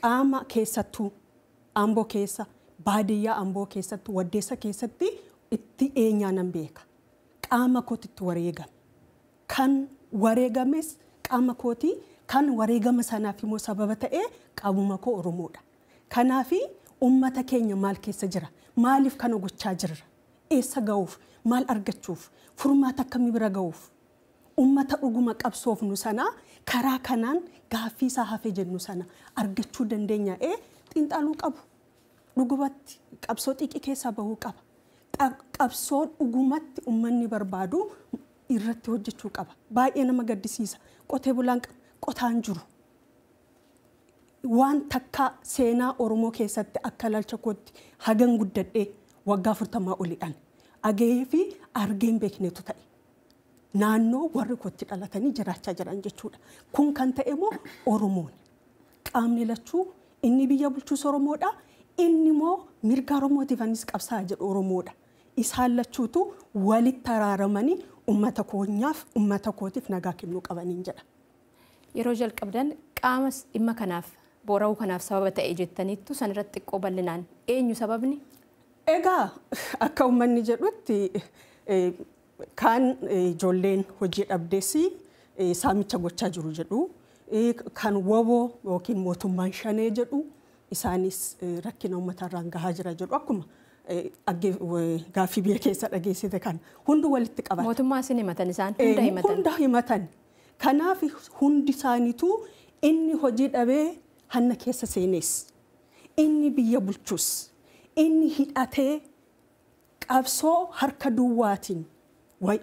Qaama keessattuu Amboo keessa, baadiyyaa Amboo keessatti, Waddeessa keessatti itti eenyaa nan beeka. Qaama kootitti wareegame. Kan wareegames qaama kootii, kan wareegama sanaaf immoo sababa ta'ee qaamuma koo Oromoodha. Kanaafi uummata keenya maal keessa jira? Maaliif kana gochaa jirra? Eessa ga'uuf? Maal argachuuf? Furmaata akkamii bira ga'uuf? Uummata dhuguma qabsoofnu sana karaa kanaan gaaffii isaa hafee jennu sana argachuu dandeenya xiinxaluu qabu. Dhugumatti qabsoo xiqqii keessaa bahuu qaba. Qabsoo dhugumatti uummanni barbaadu irratti hojjechuu qaba. Baay'ee nama gaddisiisa. Qotee bulaan qotaan jiru. Waan takka seenaa Oromoo keessatti akka ilaalcha kootti hagan guddadhee waggaa 40 oliidhaan dhagahee fi argee hin beeknetu ta'e. Naannoo warri kootti dhalatanii jiraachaa jiran jechuudha. Kun kan ta'e immoo Oromoon. Qaamni lachuu inni biyya bulchus Oromoodha. Inni immoo mirga Oromootiif anis qabsaa jedhu Oromoodha. Isaan lachuutu walitti araaramanii uummata koonyaaf uummata kootiif nagaa kennuu qabaniin jedha.
Yeroo jalqabdan qaama dhimma kanaaf boora'uu kanaaf sababa ta'e jettaniittu sanirratti xiqqoo bal'inaan eenyu sababni?
Egaa akka uummanni jedhutti kan ijoolleen hojii dhabdees saamicha gochaa jiru jedhu, kan woboo yookiin mootummaan shanee jedhu isaanis rakkina uummatarraan gahaa jira jedhu akkuma gaaffii biyya keessa dhageessite kan hundi walitti qabata.
Mootummaa isin himatan isaan hunda himatan.
Hunda himatan. Kanaaf hundi isaaniitu inni hojii dhabee hanna keessa seenes, inni biyya bulchus, inni hidhatee qabsoo harka duwwaatiin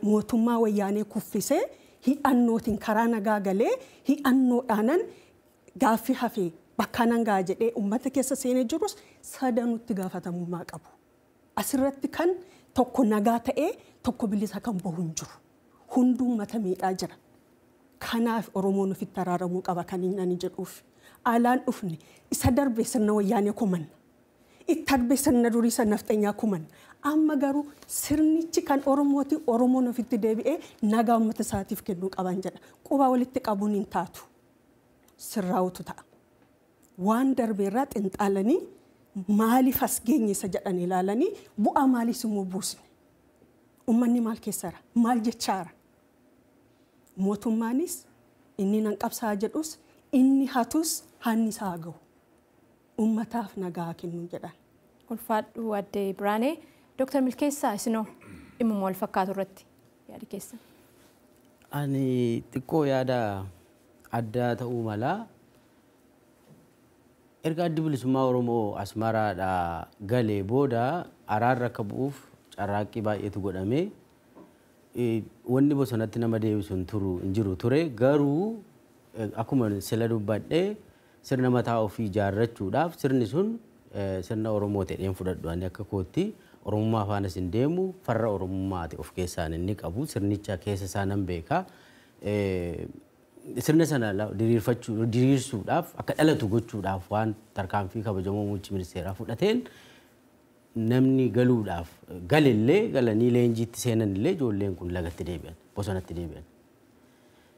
mootummaa wayyaanee kuffisee hidhannootiin karaa nagaa galee hidhannoodhaanan gaaffii hafee bakka nan ga'a jedhee uummata keessa seenee jirus sadanutti gaafatamummaa qabu. Asirratti kan tokko nagaa ta'ee tokko bilisa kan bahu hin jiru. Hunduu uummata miidhaa jira. Kanaaf Oromoon ofitti araaramuu qaba kan inni ani jedhuuf. Alaan dhufne isa darbe sirna wayyaanee kumanna. Itti darbe sirna durii sana nafxanyaa kumanna. Amma garuu sirnichi kan Oromooti Oromoon ofitti deebi'ee nagaa uummata isaatiif kennuu qaban jedha. Quba walitti qabuun hin taatu. Sirraa'utu ta'a. Waan darbeerraa xinxaalanii maaliif as geenye isa jedhan ilaalanii bu'aa maaliis immoo buusne. Uummanni maal keessara? Maal jechaara? Mootummaanis inni nan qabsaa jedhus inni hatus hanni isaa haa gahu. Uummataaf nagaa kennuu jedhan.
Ulfaadhu Aadde Biraanee. Dooktar Milkeessaa isinoo dhimma wal fakkaatu irratti yaada keessan.
Ani xiqqoo yaada addaa ta'uu mala. Erga Addi Bilisummaa Oromoo Asmaraadhaa galee booda araarra akka bu'uuf carraaqqii baay'eetu godhame. Wanni bosonatti nama deebisu hin jiru ture garuu akkuma sila dubbadhee sirna mataa ofii ijaarrachuudhaaf sirni sun sirna Oromoo ta'een fudhadhu ani akka kootti Oromummaa afaanis hin deemu farra Oromummaa ta'e of keessaan inni qabu sirnicha keessa isaa nan beeka. Sirna sana diriirsuudhaaf akka dhalatu gochuudhaaf waan tarkaanfii kabajamoo muummichi ministeeraa fudhateen namni galuudhaaf galillee galanii leenjiitti seenanillee ijoolleen kun lagatti deebi'an bosonatti deebi'an.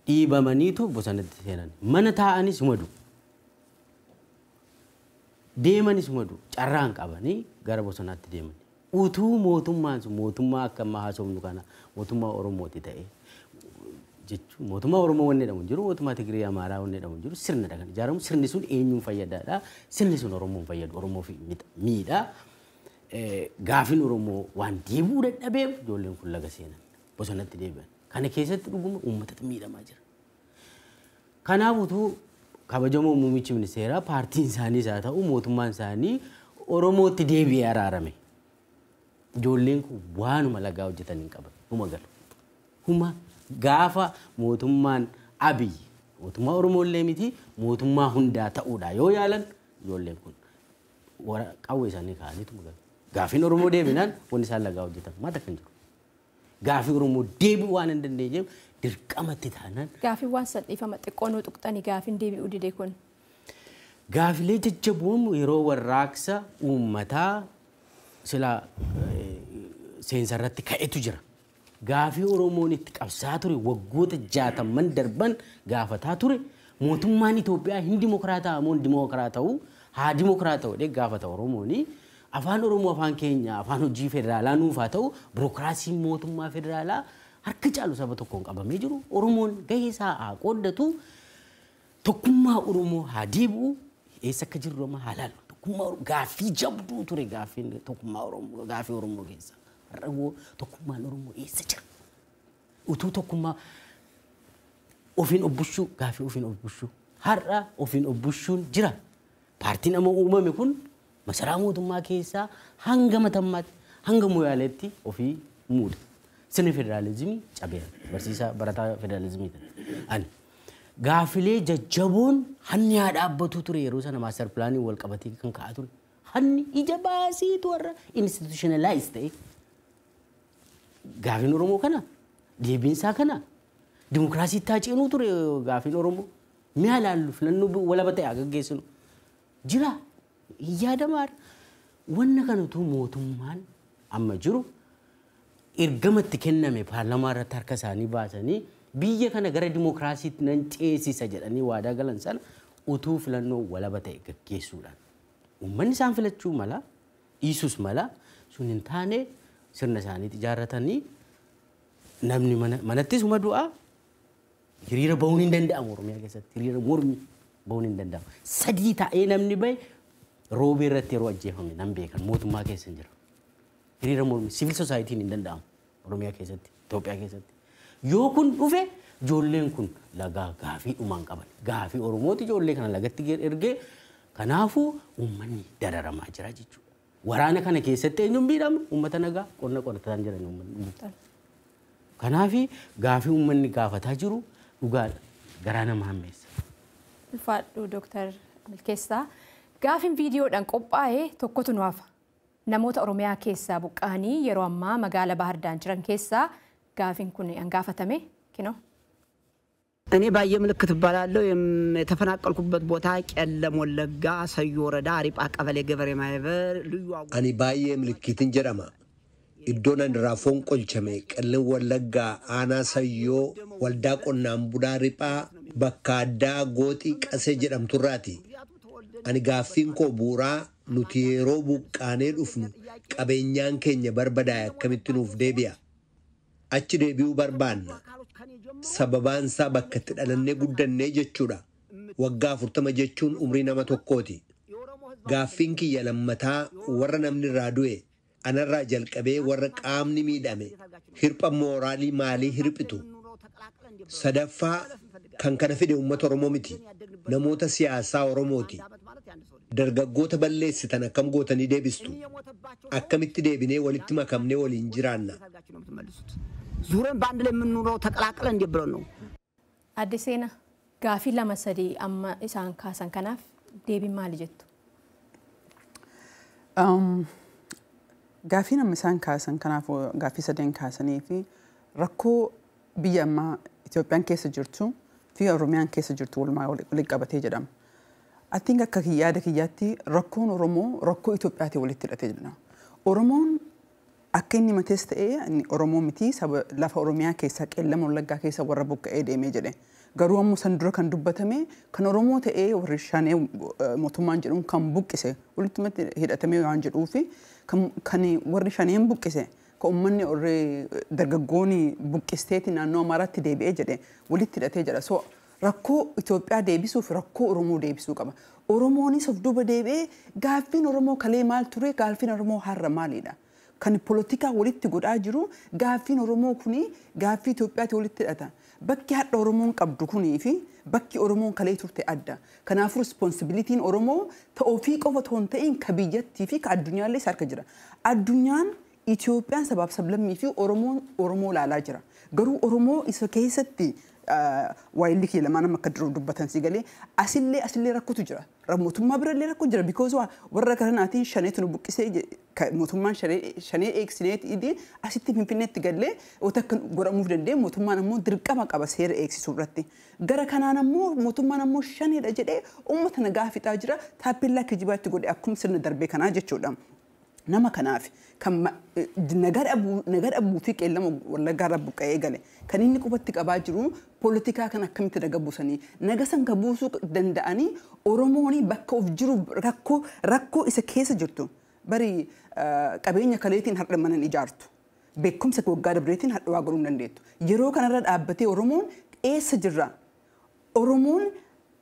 Dhiibamaniitu bosonatti seenan mana taa'anis madu. Deemanis madu carraan qabanii gara bosonaatti deeman. Utuu mootummaan sun mootummaa akka ammaa haasofnu kana mootummaa Oromooti ta'e jechuun mootummaa Oromoo wanni jedhamu hin jiru mootummaa Tigree Amaaraa wanni jedhamu hin jiru sirnadha kan ijaaramu sirni sun eenyuun fayyadaadha sirni sun Oromoon fayyadu Oromoof miidha. Gaafiin Oromoo waan deebi'uu dadhabeef ijoolleen kun laga seenan bosonatti deebi'an. Kana keessatti dhuguma uummatatu miidhamaa jira. Kanaaf utuu kabajamoo muummichi ministeeraa paartiin isaaniis haa ta'u mootummaan isaanii Oromootti deebi'ee araarame. Ijoolleen kun waanuma lagaa hojjetan hin qaban huma galu. Huma gaafa mootummaan Abiy mootummaa Oromoollee miti mootummaa hundaa ta'uudha yoo yaalan ijoolleen kun qawwee isaanii kaa'aniitu galu. Gaafiin Oromoo deebinaan wanni isaan lagaa hojjetan maal akka hin jiru. Gaafii Oromoo deebi'uu waan hin dandeenyeef dirqamatti taanaan.
Gaafii waan sadhiifama xiqqoo nuu tuqxanii gaafiin deebi'uu dide kun.
Gaafilee jajjaboon yeroo warraaqsa uummataa sila seensa irratti ka'etu jira. Gaafii Oromoon itti qabsaa ture waggoota 60 darban gaafataa ture mootummaan Itoophiyaa hin dimokiraataa moo hin dimokiraata'u haa dimokiraata'u jedhee gaafata Oromooni. Afaan Oromoo afaan keenya afaan hojii federaalaa nuuf haa ta'u birookiraasiin mootummaa federaalaa harka caalu saba tokkoon qabamee jiru Oromoon gahee isaa haa qooddatu tokkummaa Oromoo haa deebi'u eessa akka jirru amma haa laallu tokkummaa gaaffii jabduu ture gaaffiin tokkummaa Oromoo gaaffii Oromoo keessa har'a tokkummaan Oromoo eessa jira utuu tokkummaa ofiin obbushuu gaaffii ofiin obbushuu har'a ofiin obbushuun jira paartiin amma uumame kun masaraa mootummaa keessaa hanga matammaatti hanga moyaaleetti ofii muuda. Sirni federaalizimii cabeera. Barsiisaa barataa federaalizimii ta'e. Ani gaafilee jajjaboon hanni haa dhaabbatu ture yeroo sana maaster pilaanii wal qabatee kan ka'aa ture. Hanni ija baasiitu warra institutionalize ta'e. Gaafiin Oromoo kana deebiinsaa kana dimokiraasiitti haa ceenuu ture gaafiin Oromoo. Mi'a laallu filannoo walaba ta'e haa gaggeessinu. Jira. Yaadamaadha. Wanna kanatu mootummaan amma jiru ergamatti kenname paarlamaa irratti harka isaanii baasanii biyya kana gara dimokiraasiitti nan ceesisa jedhanii waadaa galan sana utuu filannoo walaba ta'e gaggeessuudhaan. Uummanni isaan filachuu mala, dhiisus mala sun hin taane sirna isaaniitti ijaarratanii namni manattis huma du'aa hiriira bahuun hin danda'amu Oromiyaa keessatti hiriira mormi bahuun hin danda'amu. 3 ta'ee namni bahe roobee irratti yeroo ajjeefame nan beekan mootummaa keessa hin jira. Hiriira mormi siviil sosaayitiin hin danda'amu Oromiyaa keessatti Itoophiyaa keessatti. Yoo kun dhufe ijoolleen kun lagaa gaafii dhumaan qaban. Gaafii Oromooti ijoollee kana lagatti ergee kanaafuu uummanni dararamaa jira jechuudha. Waraana kana keessatti eenyuun miidhama? Uummata nagaa qonna qotataa jiran uummanni. Kanaafi gaafii uummanni gaafataa jiru dhugaadha. Garaa nama hammeessa.
Ulfaadhu Dooktar Milkeessaa. Gaafiin viidiyoodhaan qophaa'e tokkotu nu hafa. Namoota Oromiyaa keessaa buqqa'anii yeroo ammaa magaalaa Baahir Daar jiran keessaa gaafiin kun gaafatame kinoo.
እኔ ባየ ምልክት እባላለሁ። የተፈናቀልኩበት ቦታ ቄለም ወለጋ ሰዮ ወረዳ አሪጳ ቀበሌ ገበሬ ማህበር ልዩ
Ani Baay'ee Milkiitin jedhama. Iddoon ani irraa fonqolchame Qellem Wallaggaa aanaa Sayyoo waldaa qonnaan bulaa Riphaa bakka addaa Gooxii Qasee jedhamturraati. Ani gaaffiin koo bu'uuraa nuti yeroo buqqaanee dhufnu qabeenyaan keenya barbadaa'e akkamitti nuuf deebi'a? Achi deebi'uu barbaanna. Sababaan isaa bakka itti dhalannee guddannee jechuudha. Waggaa 40 jechuun umrii nama tokkooti. Gaaffiin kiyya lammataa warra namni irraa du'e anarraa jalqabee warra qaamni miidhame hirpha mooraalii maalii hirphitu. Sadaffaa kan kana fide uummata Oromoo miti. Namoota siyaasaa Oromooti. Dargaggoota balleessitan akkam gootanii deebistu? Akkamitti deebinee walitti makamnee waliin jiraanna?
ዙረን በአንድ ላይ የምንኖረው ተቀላቅለን እንዴት ብለን ነው?
Adde Seenaa, gaafii lama sadii amma isaan kaasan kanaaf deebiin maali jettu?
Gaafii nama isaan kaasan kanaaf gaaffii sadeen kaasanii fi rakkoo biyya ammaa Itoophiyaan keessa jirtu fi Oromiyaan keessa jirtu walumaa walitti qabatee jedhama. I think akka yaada kiyyaatti rakkoon Oromoo rakkoo Itoophiyaatiin walitti hidhatee jedhama. Oromoon akka inni matees ta'ee inni Oromoo miti saba lafa Oromiyaa keessa Qeellam Wallaggaa keessa warra buqqa'ee deemee jedhe. Garuu ammoo san dura kan dubbatame kan Oromoo ta'ee warri shanee mootummaan jedhuun kan buqqise walittumatti hidhatamee waan jedhuu fi kan warri shaneen buqqise kan uummanni warri dargaggoonni buqqisteeti naannoo Amaaraatti deebi'ee jedhe walitti hidhatee jedha. So rakkoo Itoophiyaa deebisuuf rakkoo Oromoo deebisuu qaba. Oromoonis of duuba deebi'ee gaaffiin Oromoo kalee maal ture, gaaffiin Oromoo har'a maalidha? Kan polotikaa walitti godhaa jiru gaaffiin Oromoo kuni gaaffii Itoophiyaatti walitti hidhata. Bakki hadha Oromoon qabdu kunii fi bakki Oromoon kalee turte adda. Kanaafuu responsibilitiin Oromoo ta ofii qofa otoo hin ta'in ka biyyattii fi ka addunyaallee isa harka jira. Addunyaan Itoophiyaan sabaaf sablammii fi Oromoon Oromoo ilaalaa jira. Garuu Oromoo isa keessatti waayilli kiyya lamaan amma akka dura dubbatan si galee asillee rakkotu jira. Mootummaa birallee rakkoo jira. Because warra kanaatiin shaneetu nu buqqisee mootummaan shanee eegsineeti asitti Finfinneetti gallee wanta akka godhamuuf dandeenye mootummaan ammoo dirqama qaba seera eegsisuu irratti. Gara kanaan ammoo mootummaan ammoo shaneedha jedhee uummata nagaa fixaa jira. Taappellaa kijibaatti godhe akkuma sirna darbee kanaa jechuudha. Nama kanaaf kan nagaa dhabuu fi Qeellama Wallaggaa irraa buqqa'ee gale kan inni qubatti qabaa jiru poolitikaa kan akkamitti naga buusanii naga san ka buusuu danda'anii Oromoon bakka of jiru rakkoo isa keessa jirtu bari qabeenya kaleetiin har'a mana hin ijaartu beekumsa waggaa dabreetiin har'a waa godhuu hin dandeettu yeroo kanarra dhaabbatee Oromoon eessa jirra Oromoon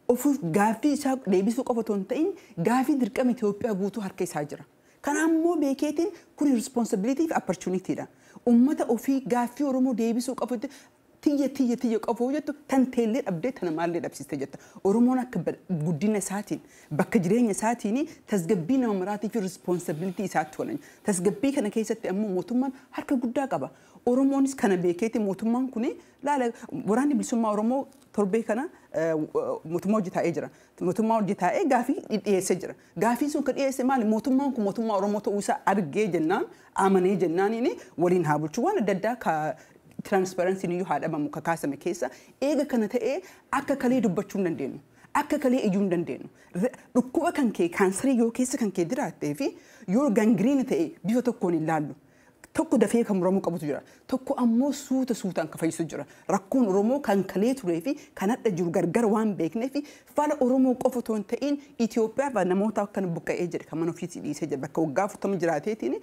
ofuuf gaaffii isaa deebisuu qofa otoo hin ta'in gaaffii dirqama Itoophiyaa guutuu harka isaa jira. Kana ammoo beekeetiin kun responsibility fi opportunity dha. Uummata ofii gaaffii Oromoo deebisuu qofa tiyya tiyya tiyya qofa jettu tan teellee dhabdee tana maallee dhabsiiste jetta. Oromoon akka guddina isaatiin bakka jireenya isaatiin tasgabbii nama maraatii fi responsibility isaatti oolan. Tasgabbii kana keessatti ammoo mootummaan harka guddaa qaba. Oromoonis kana beekeeti mootummaan kun laala waraanni bilisummaa Oromoo torbee kana mootummaa hojii taa'ee jira. Mootummaa hojii taa'ee gaafii dhiyeessee jira. Gaafiin sun kan dhiyeesse maali? Mootummaan kun mootummaa Oromoo ta'uu isaa argee jennaan amanee jennaan waliin haa bulchu waan adda addaa ka transparency iyyuu haa dhabamu kakaasame keessa eega kana ta'ee akka kalee dubbachuu hin dandeenyu. Akka kalee iyyuu hin dandeenyu. Dhukkuba kan kee kaansarii yoo keessa kan kee jiraattee fi yoo gangiriina ta'e bifa tokkoon hin laallu. Tokko dafee kan muramuu qabutu jira. Tokko ammoo suuta suutaan kan fayyisu jira. Rakkoon Oromoo kan kalee turee fi kan hadha jiru gargar waan beeknee fi fala Oromoo qofa otoo hin ta'in Itoophiyaa namoota akkana buqqa'ee jedhe kan mana ofiitii dhiisee jedhe bakka waggaa 40 jiraateetiin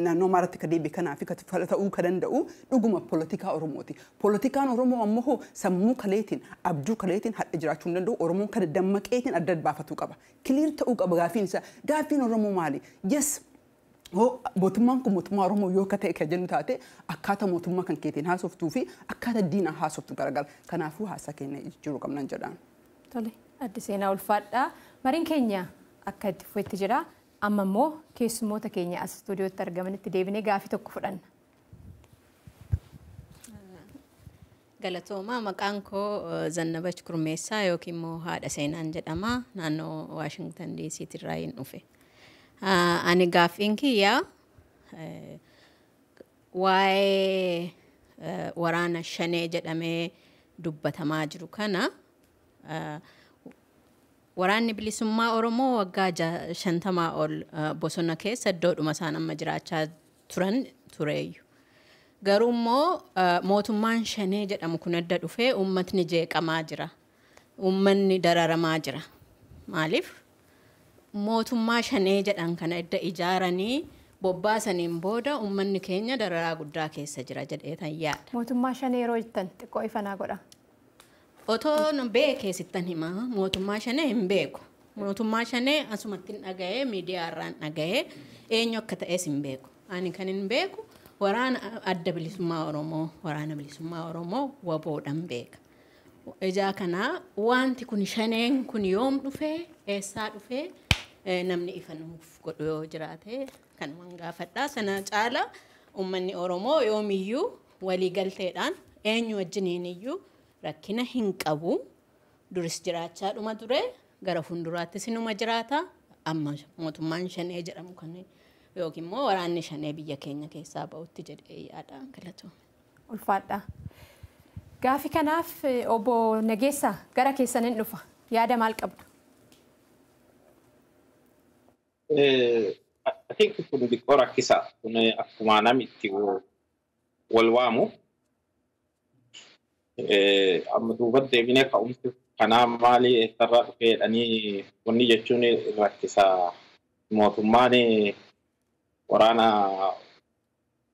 naannoo Amaaraatti ka deebi'e kanaa fi fala ta'uu kan danda'u dhuguma poolitikaa Oromooti. Poolitikaan Oromoo ammoo sammuu kaleetiin abjuu kaleetiin hadha jiraachuu hin danda'u. Oromoon kana dammaqeetiin adda baafatuu qaba. Clear ta'uu qaba gaaffiin isaa. Gaaffiin Oromoo maali? Yes. Mootummaan kun mootummaa Oromoo yoo akka ta'e kan jennu taate akkaataa mootummaa kan keetiin haasoftuu fi akkaataa diinaa haasoftu garagara. Kanaafuu haasaa keenya jijjiiruu qabnan jedhaan.
Tole, Adde Seenaa ulfaadhaa. Mariin keenya akka itti fufetti jira. Amma immoo keessummoota keenya as istuudiyootti argamanitti deebinee gaafii tokko fudhanna.
Galatoomaa, maqaan koo Zannabach Kurmeessaa yookiin immoo Haadha Seenaan jedhama. Naannoo Waashingtan DC'tti irraa hin dhufe. Ani gaaffiin kiyya waa'ee waraana shanee jedhamee Dubbatamaa jiru kana waraanni bilisummaa Oromoo waggaa 50 ol bosona keessa iddoodhuma isaan amma jiraachaa turan tureeyyu. Garuu immoo mootummaan shanee jedhamu kun adda dhufee uummatni jeeqamaa jira. Uummanni dararamaa jira. Maaliif? Mootummaa shanee jedhan kana edda ijaaranii bobbaasaniin booda uummanni keenya dararaa guddaa keessa jira jedheetan yaada.
Mootummaa shanee yeroo jettan xiqqoo ifanaa godha.
Otoo beekee sittan hima, mootummaa shanee hin beeku. Mootummaa shanee asumatti hin dhaga'ee, miidiyaa irraan dhaga'ee, eenyu akka ta'es hin beeku. Ani kan hin beeku waraana adda bilisummaa Oromoo, waraana bilisummaa Oromoo waboodhaan beeka. Ijaa kanaa wanti kun shaneen kun yoom dhufee, eessaa dhufee, namni ifa nuuf godhu yoo jiraate kanumaan gaafadhaa. Sana caala uummanni Oromoo yoomiyyuu waliigalteedhaan eenyu wajjiniin iyyuu rakkina hin qabu. Duris jiraachaa dhuma ture, gara fuulduraattis inuma jiraata. Amma mootummaan shanee jedhamu kan yookiin immoo waraanni shanee biyya keenya keessaa ba'utti jedhee yaada. Galatoome.
Ulfaadha. Gaafi kanaaf obbo Nageessaa gara keessaniin dhufa. Yaada maal qabdu?
I think kun xiqqoo rakkisaa. Kun akkuma namni itti wal waamu. Amma duuba deebinee ka'umsi kanaa maali eessarraa dhufee jedhanii wanni jechuun rakkisaa. Mootummaan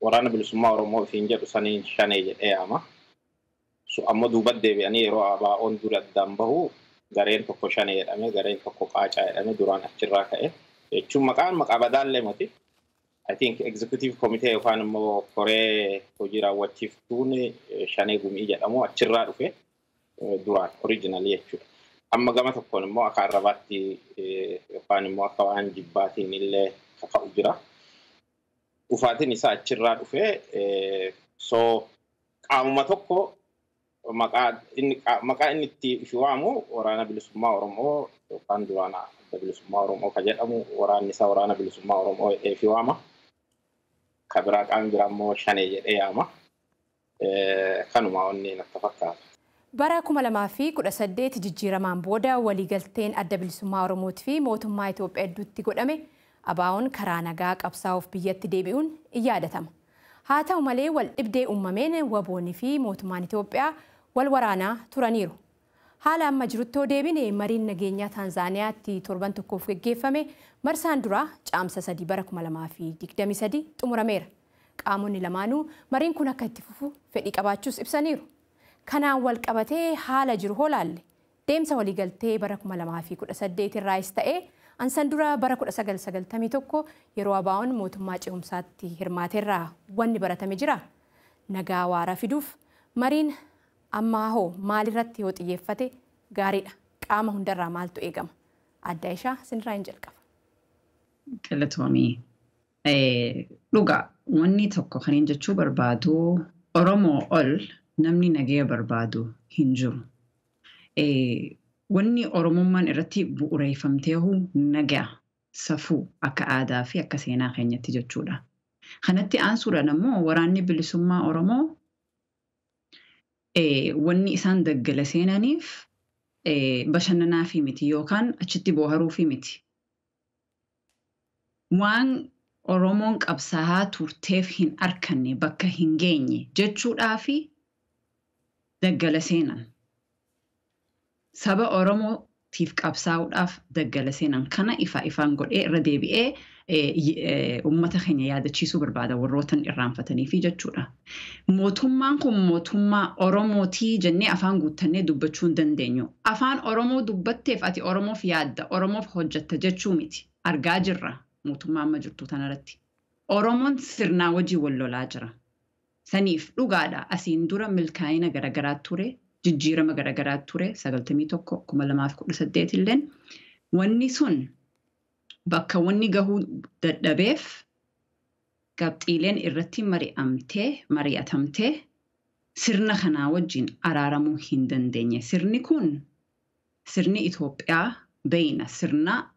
waraana bilisummaa Oromoo ofiin jedhu saniin shanee jedhee yaama. Amma duuba deebi'anii yeroo ABO'n dura addaan bahu gareen tokko shanee jedhame, gareen tokko qaacaa jedhame duraan achirraa ka'e. Jechuun maqaan maqaa badaallee miti. I think executive committee yookaan immoo koree hojii raawwachiiftuun shanee gumii jedhamu achirraa dhufe duraan originally jechuudha. Amma gama tokkoon immoo akka arrabaatti yookaan immoo akka waan jibbaatiin illee kaka'u jira. Dhufaatiin isaa achirraa dhufe, so qaamuma tokko maqaa inni itti ifi waamu waraana bilisummaa Oromoo yookaan duraan adda bilisummaa Oromoo ka jedhamu, waraanni isaa waraana bilisummaa Oromoo jedhee ifi waama. Ka biraa qaamni biraa immoo shanee jedhee yaama. Kanuma onni natti fakkaata.
Bara 2018 jijjiiramaan booda waliigalteen adda bilisummaa Oromootii fi mootummaa Itoophiyaa gidduutti godhame ABO'n karaa nagaa qabsaa'uuf biyyatti deebi'uun in yaadatama. Haa ta'u malee wal dhibdee uumameen waboonii fi mootummaan Itoophiyaa wal waraanaa turaniiru. Haala amma jirutti yoo deebine, mariin nageenyaa Taanzaaniyaatti torban tokkoof geggeeffame marsaan duraa caamsa 3 bara 2023 xumurameera. Qaamonni lamaanuu mariin kun akka itti fufu fedhii qabaachuus ibsaniiru. Kanaan wal qabatee haala jiru hoo laalle, deemsa waliigaltee bara 2018 irraayis ta'ee ansan dura bara 1991 yeroo ABO'n mootummaa ce'umsaatti hirmaateerraa wanni baratame jira. Nagaa waaraa fiduuf mariin ammaa hoo maalirratti yoo xiyyeeffate gaariidha? Qaama hundarraa maaltu eegama? Adda ishaa sinirraa hin jalqaba.
Galatoomii. Dhugaa wanni tokko kan hin jechuu barbaadu, Oromoo ol namni nagaya barbaadu hin jiru. Wanni Oromummaan irratti bu'uureeffamteehu nagaa, safuu, akka aadaa fi akka seenaa keenyatti jechuudha. Kanatti aansuudhaan ammoo waraanni bilisummaa Oromoo wanni isaan daggala seenaniif bashannanaafi miti yookaan achitti booharuufi miti. Waan Oromoon qabsaa'aa turteef hin arkanne, bakka hin geenye jechuudhaafi daggala seenan. Saba Oromootiif qabsaa'uudhaaf daggala seenan kana ifa ifaan godhee irra deebi'ee uummata keenya yaadachiisuu barbaada warrootan irraanfataniifi jechuudha. Mootummaan kun mootummaa Oromootii jennee afaan guuttannee dubbachuu hin dandeenyu. Afaan Oromoo dubbatteef ati Oromoof yaadda, Oromoof hojjetta jechuu miti. Argaa jirra mootummaa amma jirtu tanarratti. Oromoon sirnaa wajjin wal lolaa jira. Saniif dhugaadha, asiin dura milkaa'ina garaagaraa ture, jijjiirama garaagaraa ture, 91, 2018 illeen. Wanni sun bakka wanni gahuu dadhabeef qabxiileen irratti mari'amtee mari'atamtee sirna kanaa wajjin araaramuu hin dandeenye. Sirni kun sirni Itoophiyaa beeyna, sirna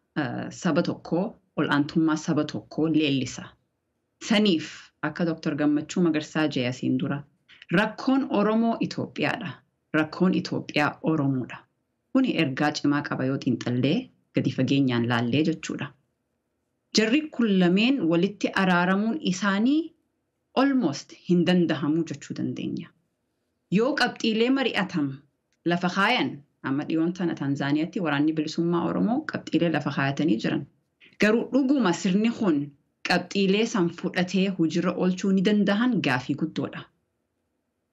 saba tokkoo, ol'aantummaa saba tokkoo leellisa. Saniif akka Dr. Gammachuu Magarsaa jee asiin dura, rakkoon Oromoo Itoophiyaadha. Rakkoon Itoophiyaa Oromoodha. Kuni ergaa cimaa qaba yoo xiinxallee gadi fageenyaan laallee jechuudha. Jarri kun lameen walitti araaramuun isaanii almost hin dandahamu jechuu dandeenya. Yoo qabxiilee mari'atam lafa kaayan amma dhiyoon tana Tanzaaniyaatti waraanni bilisummaa Oromoo qabxiilee lafa kaayatanii jiran. Garuu dhuguma sirni kun qabxiilee san fudhatee hojiirra oolchuu ni dandahan gaafii guddoodha.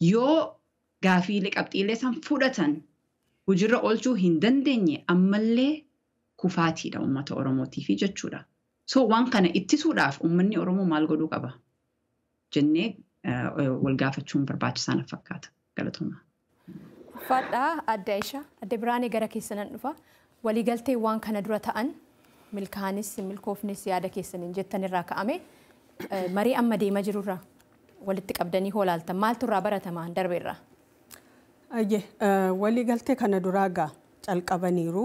Yoo gaafiilee qabxiilee san fudhatan hojiirra oolchuu hin dandeenye ammallee kufaatiidha uummata Oromootiifi jechuudha. So waan kana ittisuudhaaf uummanni Oromoo maal godhuu qaba jennee wal gaafachuun barbaachisaa na fakkaata. Galatooma.
Uffadhaa adda Aishaa, adda Biraanee gara keessanan dhufa. Waliigaltee waan kana dura ta'an milkaa'anis milkoofnis yaada keessaniin jettan irraa ka'ame marii amma deemaa jirurraa walitti qabdanii hoolaaltan maaltu irraa baratamaa darbeerraa?
Ayyee waliigaltee kana duraa gaa calqabaniiru.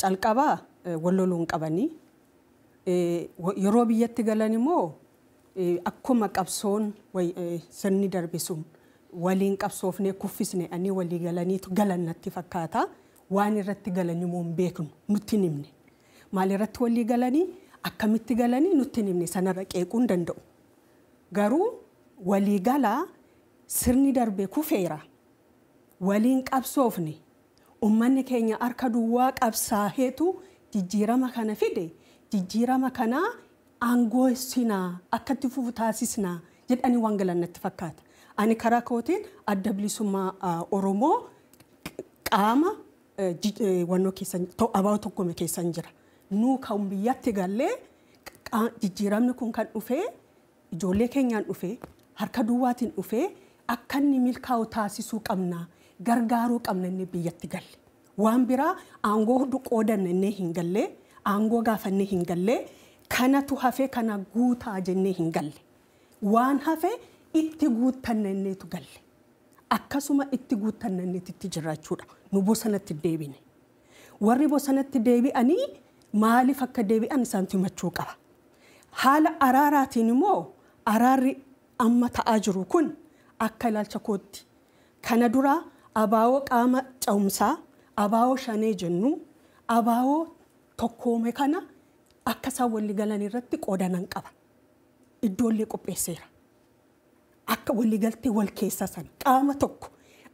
Calqabaa wal loluun qabanii yeroo biyyatti galan immoo akkuma qabsoon sirni darbe sun waliin qabsoofnee kuffisne ani walii galaniitu galan natti fakkaata. Waan irratti galan immoo hin beeknu nutti hin himne. Maal irratti walii galanii akkamitti galanii nutti hin himne sanarra qeequu hin danda'u. Garuu walii galaa sirni darbe kufeera. Waliin qabsoofne uummanni keenya harka duwwaa qabsaaheetu jijjiirama kana fide jijjiirama kanaa aangoo sinaa akkatti fufu taasisnaa jedhanii waan galan natti fakkaata. Ani karaa kootiin adda bilisummaa Oromoo qaama wannoo keessan abaa'oo tokkome keessan jira. Nuu kan biyyatti gallee jijjiiramni kun kan dhufee ijoollee keenyaan dhufee harka duwwaatiin dhufee akka inni milkaa'u taasisuu qabna gargaaruu qabna inni biyyatti galle. Waan biraa aangoo hundi qoodanna inni hin gallee aangoo gaafannee hin gallee kanatu hafee kana guutaa jennee hin galle. Waan hafee itti guuttanna innitu galle. Akkasuma itti guuttanna innitti jiraachuudha. Nu bosonatti deebine. Warri bosonatti deebi'anii maaliif akka deebi'an isaantu himachuu qaba. Haala araaraatiin immoo araarri amma ta'aa jiru kun akka ilaalcha kootti. Kana dura abaa'oo qaama cehumsaa, abaa'oo shanee jennu, abaa'oo tokkoome kana akka isaan walii galan irratti qoodanan qaba. Iddoollee qopheesseera. Akka waliigaltee wal keessa sana qaama tokko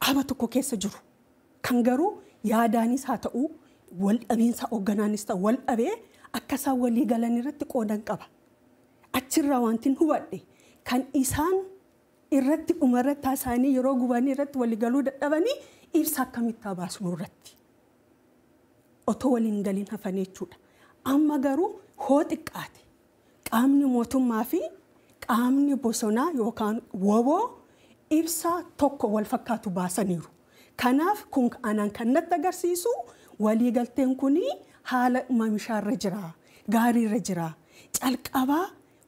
qaama tokko keessa jiru kan garuu yaadaanis haa ta'u wal dhabiinsa hoogganaanis ta'u wal dhabee akka isaan walii galan irratti qoodan qaba. Achirraa wanti hubadhe kan isaan irratti dhumarratti haasa'anii yeroo gubanii irratti waliigaluu dadhabanii ibsa akkamitti baasnu irratti otoo waliin galiin hafanii jechuudha. Amma garuu hoo xiqqaate qaamni mootummaa fi qaamni bosonaa yookaan woboo ibsa tokko wal fakkaatu baasaniiru. Kanaaf kun anaan kan natti agarsiisu waliigalteen kun haala mamishaarra jira, gaariirra jira. Calqabaa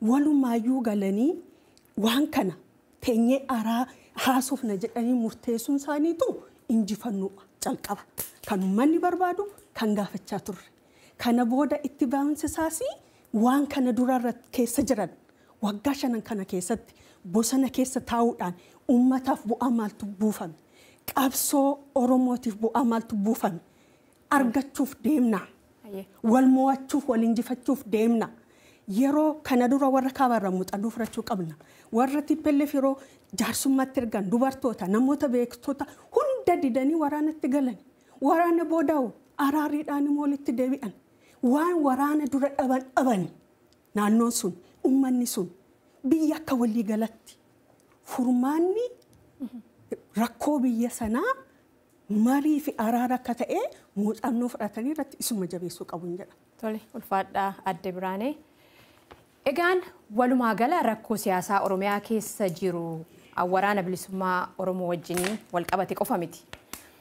walumaayyuu galanii waan kana teenyee araa haasofna jedhanii murteessuun isaaniitu injifannoo calqaba. Kan uummanni barbaadu kan gaafachaa turre. Kana booda itti ba'umsi isaas waan kana durarra keessa jiran waggaa shanan kana keessatti bosona keessa taa'uudhaan uummataaf bu'aa maaltu buufame? Qabsoo Oromootiif bu'aa maaltu buufame? Argachuuf deemna. Wal mo'achuuf wal injifachuuf deemna. Yeroo kana dura warra kaabarraa muuxannoo fudhachuu qabna. Warra TPLF yeroo jaarsummaatti ergan dubartoota namoota beektota hunda didanii waraanatti galan. Waraana boodaa'u araariidhaan immoo walitti deebi'an. Waan waraana dura dhaban dhaban naannoon sun uummanni sun biyya akka walii galatti furmaanni rakkoo biyya sanaa marii fi araara akka ta'e muuxannoo fudhatanii irratti isuma jabeessuu qabu hin jedha.
Tole ulfaadhaa adde Biraanee. Egaan walumaa gala rakkoo siyaasaa Oromiyaa keessa jiru waraana bilisummaa Oromoo wajjin wal qabate qofa miti.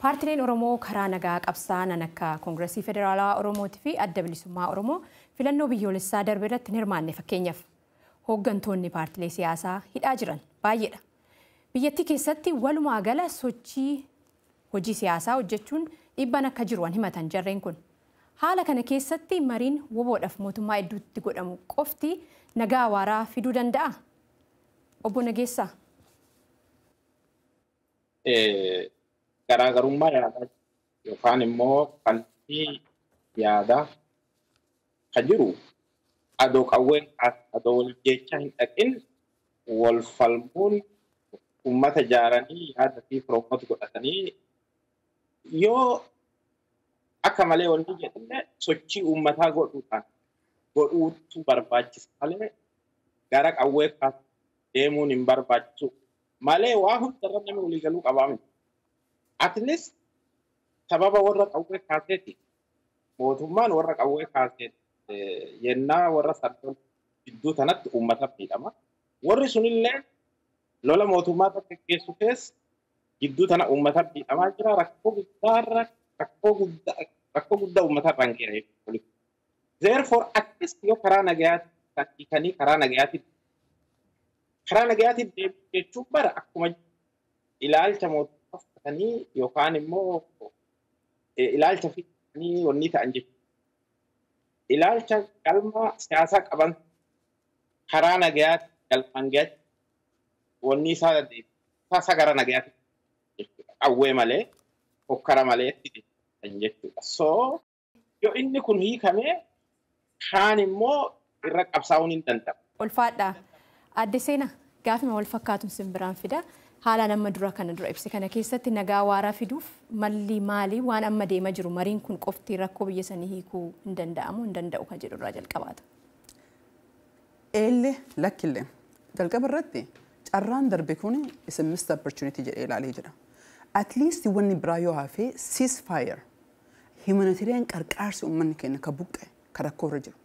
Paartileen Oromoo karaa nagaa qabsaa'an akka Koongireesii Federaalawaa Oromootii fi Adda Bilisummaa Oromoo filannoo biyyoolessaa darbe irratti hin hirmaanne fakkeenyaaf hooggantoonni paartilee siyaasaa hidhaa jiran baay'eedha. Biyyattii keessatti walumaa gala sochii hojii siyaasaa hojjechuun dhiibbaan akka jiru waan himatan jarreen kun. Haala kana keessatti mariin woboodhaaf mootummaa hedduutti godhamu qofti nagaa waaraa fiduu danda'a? Obbo Nageessaa.
Garaagarummaa yaadaa yookaan immoo falmii yaadaa kan jiru adoo qawween adoo wal jecha hin dhaqin wal falmuun uummata ijaaranii yaada fi firoomota godhatanii yoo akka malee wanni jedhame sochii uummataa godhuudhaan godhuutu barbaachisa malee gara qawwee deemuun hin barbaachisu malee waa hundarra namni waliigaluu qabaa miti. At least sababa warra qawwee kaaseeti mootummaan warra qawwee kaaseeti yennaa warra sardoon gidduu tanatti uummata miidhama. Warri sunillee lola mootummaa tokko geessu keessa gidduu tana uummata miidhamaa jira rakkoo guddaarra rakkoo guddaa uummata irraan geera jechuudha. Therefore at least yoo karaa nagayaatti hiikanii karaa nagayaatti deebi'u jechuun bara akkuma ilaalcha mootummaa fudhatanii yookaan immoo ilaalcha fidanii wanni ta'an jechuudha. Ilaalcha galma siyaasaa qaban karaa nagayaatti galmaan gayaatti wanni isaa isaa gara nagayaatti jechuudha. Qawwee malee hokkara malee jechuudha. So yoo inni kun hiikamee kaan immoo irra qabsaa'uun hin danda'amu.
Ulfaadha. Adde Seenaa gaafima wal fakkaatuun simbiraan fida. Haala nama dura kana dura ibse kana keessatti nagaa waaraa fiduuf malli maalii waan amma deemaa jiru mariin kun qofti rakkoo biyya sanii hiikuu hin danda'amu hin danda'u kan jedhu irraa jalqabaata.
Eellee lakkillee jalqaba irratti carraan darbe kun is a missed opportunity jedhee ilaalee jira. At least wanni biraa yoo hafe ceasefire humanitarian qarqaarsi uummanni keenya ka buqqe ka rakkoo irra jiru.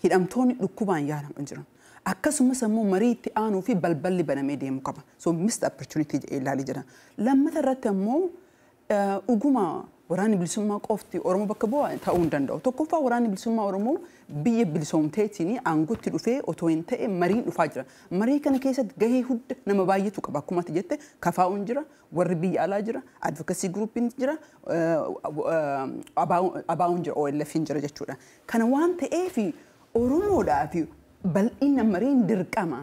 Hidhamtoonni dhukkubaan yaalaman jiran. Akkasumas immoo marii itti aanuu fi balballi banamee deemu qaba. So missed opportunity jedhee ilaalee jira. Lammata irratti ammoo dhuguma waraanni bilisummaa qofti Oromoo bakka bu'aa ta'uu hin danda'u. Tokkoffaa waraanni bilisummaa Oromoo biyya bilisoomteetiin aangootti dhufee otoo hin ta'e mariin dhufaa jira. Marii kana keessatti gahee hunda nama baay'eetu qaba. Akkuma ati jette KFO'n jira, warri biyya alaa jira, advocacy groupiin jira, ABO'n jira, OLF'n jira jechuudha. Kana waan ta'eef Oromoodhaaf bal'ina mariin dirqama.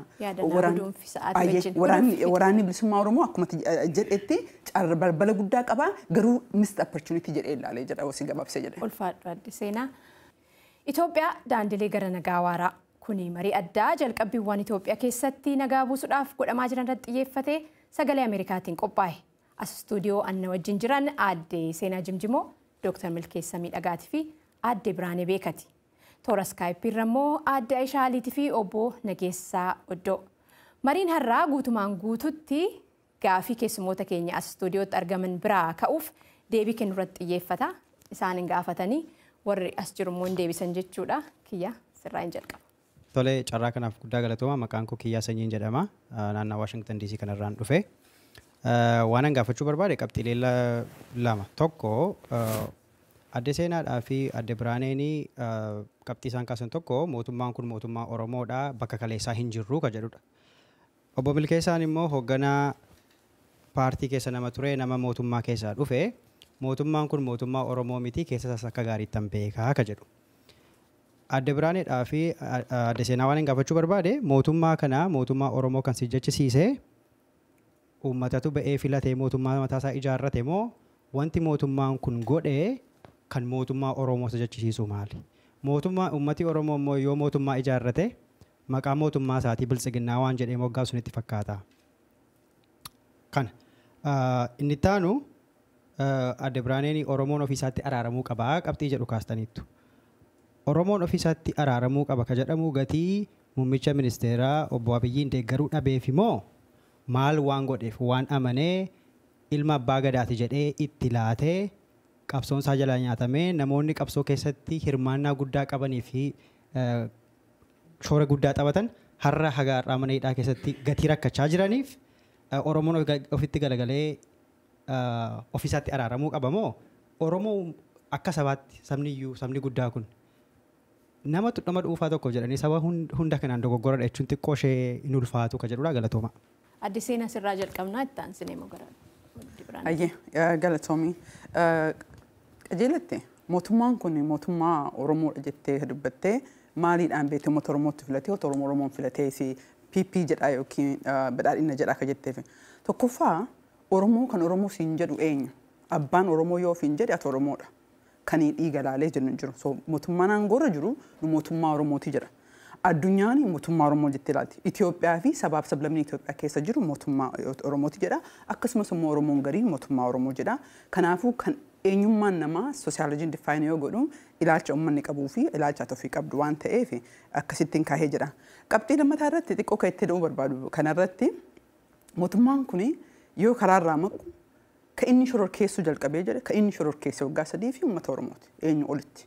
Waraanni bilisummaa Oromoo akkuma jedhetti balbala guddaa qaba garuu missed opportunity jedhee ilaalee jedha osii gabaabsee jedhe.
Ulfaadhu Adde Seenaa. Itoophiyaa daandilee gara nagaa waaraa kuni marii addaa jalqabbiiwwan Itoophiyaa keessatti nagaa buusuudhaaf godhamaa jiran irratti xiyyeeffatee sagalee Ameerikaatiin qophaa'e. As istuudiyoo anna wajjin jiran Aadde Seenaa Jimjimoo, Dooktar Milkeessaa Miidhagaatii fi Aadde Biraanee Beekati. Toora Skype irra immoo Aadde Aishaa Aliitii fi Obbo Nageessaa Oddoo. Mariin har'aa guutumaan guututti gaafii keessummoota keenya as istuudiyootti argaman biraa ka'uuf deebii kennu irratti xiyyeeffata. Isaan hin gaafatanii warri as jiru immoo hin deebisan jechuudha. Kiyyaa sirraa hin jalqaba.
Tole carraa kanaaf guddaa galatooma. Maqaan koo Kiyyaa Sanyiin jedhama. Naannoo Waashingtan DC kanarraan dhufe. Waan an gaafachuu barbaade qabxiilee lama. Tokko Adde Seenaadhaa fi Adde Biraaneen qabxii isaan kaasan tokko mootummaan kun mootummaa Oromoodha bakka kaleessaa hin jirru ka jedhudha. Obbo Milkeessaan immoo hoogganaa paartii keessa nama ture nama mootummaa keessaa dhufe mootummaan kun mootummaa Oromoo miti keessa isaas akka gaariittan beekaa ka jedhu. Adde Biraaneedhaa fi Adde Seenaa waan hin gaafachuu barbaade mootummaa kana mootummaa Oromoo kan si jechisiise uummatatu ba'ee filatee mootummaa mataasaa ijaarrate moo wanti mootummaan kun godhe kan mootummaa Oromoo isa jechisiisu maali? Mootummaa uummati Oromoo immoo yoo mootummaa ijaarrate maqaa mootummaa isaatii biltsiginnaa waan jedhee moggaaf sunitti fakkaata. Kana inni taanu Adde Biraaneen Oromoon ofiisaatti araaramuu qaba qabxii jedhu kaastaniittu. Oromoon ofiisaatti araaramuu qaba ka jedhamu gatii muummicha ministeeraa obbo Abiyyiin deeggaruu dhabeef immoo maal waan godheef waan amanee ilma abbaa gadaati jedhee itti laatee qabsoon isaa jalaa nyaatamee namoonni qabsoo keessatti hirmaannaa guddaa qabanii fi shoora guddaa taphatan har'a haga har'aa mana hidhaa keessatti gatii rakkachaa jiraniif Oromoon ofitti galagalee ofiisaatti araaramuu qaba moo Oromoo akka sabaatti sabni iyyuu sabni guddaa kun nama nama dhuunfaa tokko jedhanii saba hunda kanaan dogoggora jechuun xiqqoo ishee hin ulfaatu ka jedhudha galatooma.
Adde Seenaa sirraa jalqabnaa itti aansinee immoo gara
Ayyee galatoomii. Qajeelatti mootummaan kun mootummaa Oromoodha jettee dubbattee maaliidhaan beektee uummata Oromootti filatee otoo Oromoon filatee si PP jedhaa yookiin badhaadhina jedhaa ka jetteef. Tokkoffaa Oromoo kan Oromoo siin jedhu eenyu? Abbaan Oromoo yoo ofiin jedhe ati Oromoodha. Kan dhiiga laalee jennu hin jiru. So mootummaan aangoorra jiru nu mootummaa Oromooti jedha. Addunyaan mootummaa Oromoo jettee ilaalti. Itoophiyaa fi sabaaf sablammii Itoophiyaa keessa jiru mootummaa Oromooti jedha. Akkasumas immoo Oromoon gariin mootummaa Oromoo jedha. Kanaafuu kan eenyummaan namaa soosiyaaloojiin define yoo godhu ilaalcha uummanni qabuu fi ilaalcha ati ofii qabdu waan ta'eef akkasittiin kaahee jira. Qabxii lammataa irratti xiqqoo kan itti da'uu barbaadu kanarratti mootummaan kun yoo karaarraa maqu kan inni shororkeessuu jalqabee jedhe kan inni shororkeesse waggaa 3 fi uummata Oromooti eenyu olitti.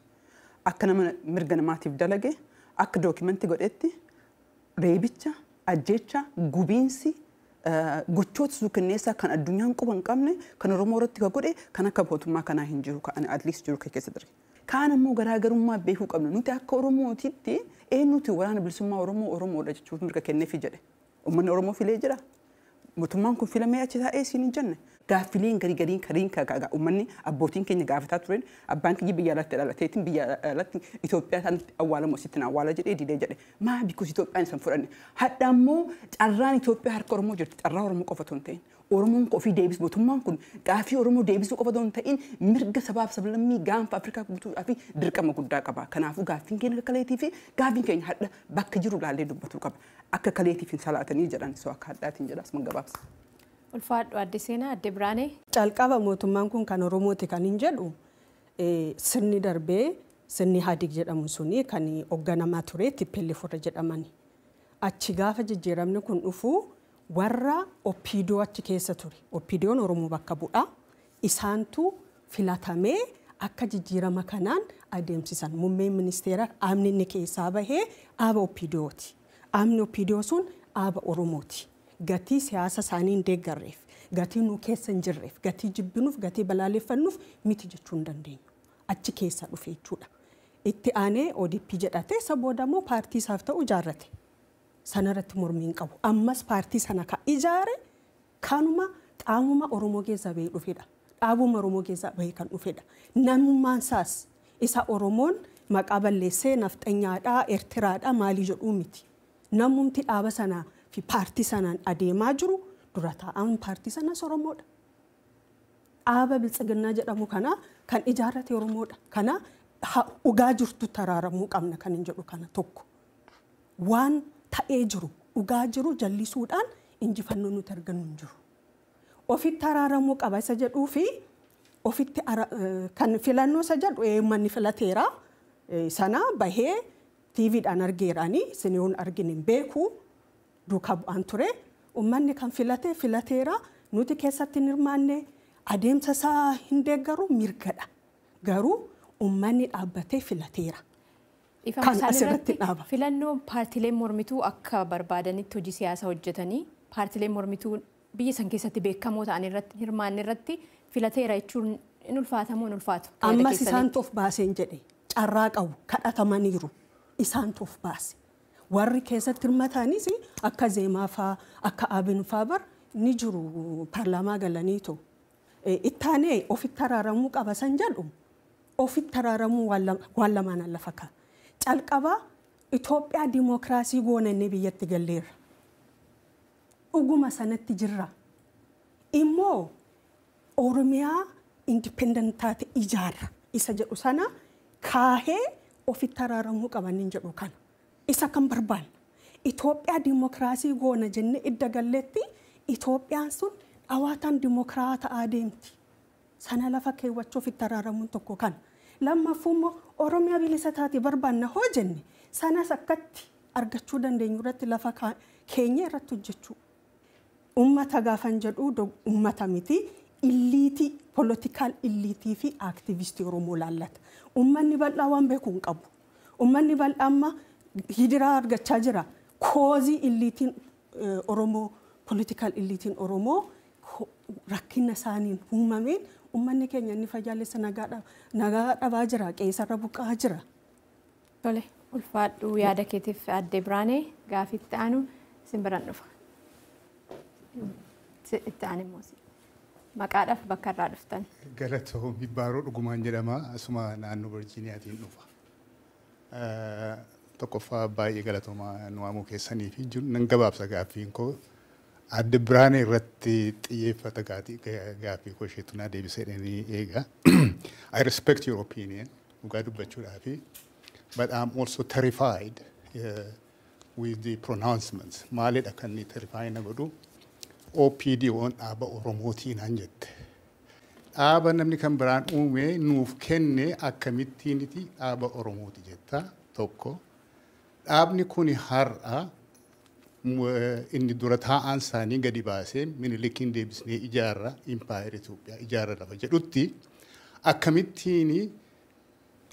Akka nama mirga namaatiif dalage akka dookimantii godhetti reebicha, ajjeecha, gubiinsi gochoota suukanneessaa kan addunyaan quba hin qabne kan Oromoo irratti kan godhe kan akka mootummaa kanaa hin jiru kan at least jiru keessa darbe. Kaan ammoo garaagarummaa beekuu qabna. Nuti akka Oromootitti eenyuti waraana bilisummaa Oromoo Oromoodha jechuuf mirga kenneefi jedhe. Uummanni Oromoo filee jira. Mootummaan kun filamee achi taa'ee siin hin jenne. Gaaffileen garii gariin kariin uummanni abbootiin keenya gaafataa turen abbaan kiyya biyya alatti dhalateetiin biyya alatti Itoophiyaa sanatti awwaalamu asitti awwaala jedhee didee jedhe. Maa because Itoophiyaan isan fudhanne. Hadha ammoo carraan Itoophiyaa harka Oromoo jirti. Carraa Oromoo qofa otoo hin ta'in. Oromoon ofii deebisu mootummaan kun gaaffii Oromoo deebisuu qofa otoo hin ta'in mirga sabaaf sablammii gaanfa Afrikaa guutuudhaa fi dirqama guddaa qaba. Kanaafuu gaaffiin keenya akka kaleetii fi gaaffiin keenya hadha bakka jiru laallee dubbatuu qaba. Akka kaleetiif hin salaatanii jedhan so akka hadhaatiin jedha asuma gabaabsa.
Ulfaadhu Adde Seenaa, Adde Biraanee.
Calqaba mootummaan kun kan Oromooti kan hin jedhu sirni darbee sirni Haadig jedhamu suni kan hoogganamaa ture TPLF warra jedhamani. Achi gaafa jijjiiramni kun dhufu warra OPDO achi keessa ture. OPDOon Oromoo bakka bu'a. Isaantu filatamee akka jijjiirama kanaan adeemsisan. Muummeen ministeera aamni inni keessaa bahee aaba OPDOoti. Aamni OPDO sun aaba Oromooti. Gatii siyaasa isaanii hin deeggarreef, gatii nu keessa hin jirreef, gatii jibbinuuf, gatii balaaleffannuuf miti jechuu hin dandeenyu. Achi keessa dhufe jechuudha. Itti aanee ODP jedhate isa booda immoo paartii isaaf ta'u ijaarrate. Sanarratti mormii hin qabu. Ammas paartii sana kan ijaare kanuma qaamuma Oromoo keessaa bahee dhufedha. Dhaabuma Oromoo keessaa bahee kan dhufedha. Namummaan isaas isa Oromoon maqaa balleessee nafxanyaadhaa, Eertiraadhaa maalii jedhuu miti. Namumti dhaaba sanaa fi paartii sanaan adeemaa jiru dura taa'aan paartii sanas Oromoodha. Dhaaba Biltsiginnaa jedhamu kana kan ijaarrate Oromoodha. Kana dhugaa jirtu taraaramuu qabna kan hin jedhu kana tokko. Waan ta'ee jiru dhugaa jiru jallisuudhaan injifannoo nuti argannu hin jiru. Ofitti araaramuu qaba isa jedhuu fi ofitti kan filannoo isa jedhu uummanni filateera sana bahee TVdhaan argeeranii siniyoon argin hin beeku. Duukaa bu'aan ture uummanni kan filate filateera nuti keessatti hin hirmaanne adeemsa isaa hin deeggaru mirgadha. Garuu uummanni dhaabbatee filateera. Kan asirratti dhaaba.
Filannoon paartileen mormituu akka barbaadanitti hojii siyaasaa hojjetanii paartileen mormituu biyya san keessatti beekamoo ta'an irratti hirmaanne irratti filateera jechuun hin ulfaatamoo hin ulfaatu.
Ammas isaantu of baaseen jedhe carraa qabu kadhatamaniiru isaantu of baase. Warri keessatti hirmatanis akka Zeemaa fa'aa akka Abin fa'aa bar ni jiru paarlaamaa galaniitu. Ittaanee ofitti araaramuu qaba san jedhu ofitti araaramuu waan lamaan lafa kaa'a. Calqaba Itoophiyaa dimookiraasii goonannee biyyatti galleerra. Dhuguma sanatti jirra. Immoo Oromiyaa independent taate ijaarra isa jedhu sana kaahee ofitti araaramuu qaban hin jedhu kana. Isa kan barbaanna. Itoophiyaa dimookiraasii goona jennee idda galleetti Itoophiyaan sun dhawaataan dimookiraata ta'aa deemti. Sana lafa keewwachuu ofitti araaramuun tokko kana. Lammaffuu immoo Oromiyaa bilisa taate barbaanna hoo jenne sanas akkatti argachuu dandeenyu irratti lafa keenya irratti hojjechuu. Uummata gaafan jedhu uummata miti illiitii poolitikaal illiitii fi aaktivistii Oromoo laallata. Uummanni bal'aa waan beeku hin qabu. Uummanni bal'aa amma hidiraa argachaa jira. Koozii illiitiin Oromoo poolitikaal illiitiin Oromoo rakkina isaaniin uumameen uummanni keenya inni fayyaalessa nagaa dhabaa jira, qeessarra buqqa'aa jira.
Tole, ulfaadhu yaada keetiif Adde Biraanee gaafii itti aanu isin biraan dhufa. Itti aanu immoo maqaadhaaf bakka irraa dhuftan.
Galatoomii Baaroo Dhugumaan jedhama. Asuma naannoo Virjiiniyaatiin dhufa. Tokkoffaa baay'ee galatoomaa nu waamuu keessanii fi jiru nan gabaabsa gaaffiin koo. Adde Birhaanee irratti xiyyeeffata gaaffii koo isheetu naa deebisee eega. I respect your opinion, dhugaa dubbachuudhaafi, but I'm also terrified with the pronouncements. Maalidha kan inni terrify na godhu? OPDO'n dhaaba Oromootii naan jette. Dhaaba namni kan biraan uume nuuf kenne akkamittiiniti dhaaba Oromooti jetta tokko. Dhaabni kun har'a inni dura taa'aan isaanii gadi baasee Minilikiin deebisnee ijaarra, impaayera Itoophiyaa ijaarra lafa jedhutti, akkamittiin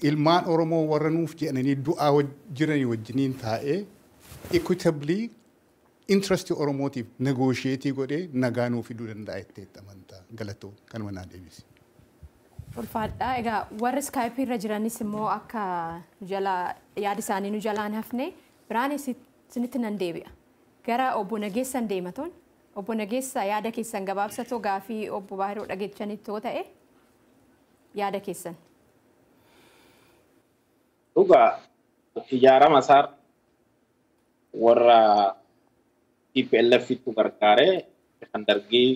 ilmaan Oromoo warra nuuf jedhanii du'aa jiranii wajjiniin taa'ee equitably interest Oromootiif negotiate godhee nagaa nuuf fiduu danda'a jettee amantaa? Galatoo, kanuma naa deebisi.
Ulfaadhaa. Egaa warri Skype irra jiranis immoo akka jala yaada isaanii nu jalaan hafne biraan isinitti nan deebi'a. Gara obbo Nageessan deematoon, obbo Nageessa, yaada keessan gabaabsatoo gaafii obbo Baahiruu dhageechanitti yoo ta'e yaada keessan.
Dhugaa ijaarama isaa warra TPLF tu gargaaree kan Dargii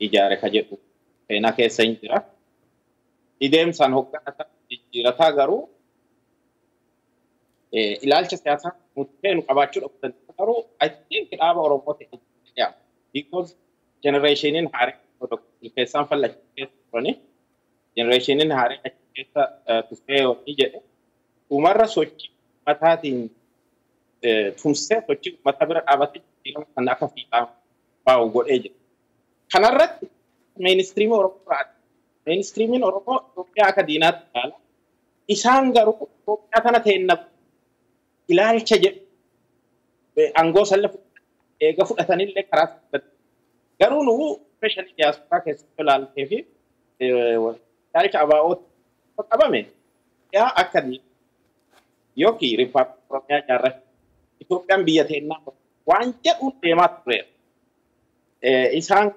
ijaare ka jedhu seenaa keessa hin jira. Ideemsaan hoogganata jijjiirataa, garuu ilaalcha siyaasaa murtee nu qabaachuu dhabu danda'a, garuu I think dhaaba Oromoo ta'e jedhama. Because generationiin haaree keessaan fallachuu keessa turani, generationiin haaree achi keessa dhufee yoo jedhe, dhumarra sochii uummataatiin tumsee sochii uummata bira dhaabatee jijjiirama kan akka fiixaa baa'u godhee jira. Kanarratti mainstreamii Oromoo irraa, mainstreamiin Oromoo Itoophiyaa akka diinaatti ilaala. Isaan garuu Itoophiyaa kana teenna ilaalcha jedhu aangoo salla eega fudhatanillee karaa. Garuu nu especially diaspora keessatti ilaaltee fi ilaalcha ABO'tti qabame yaa akka yookiin Riippaabilikii Oromiyaa ijaarrachuu, Itoophiyaan biyya teennaa waan jedhuun deemaa tureera. Isaan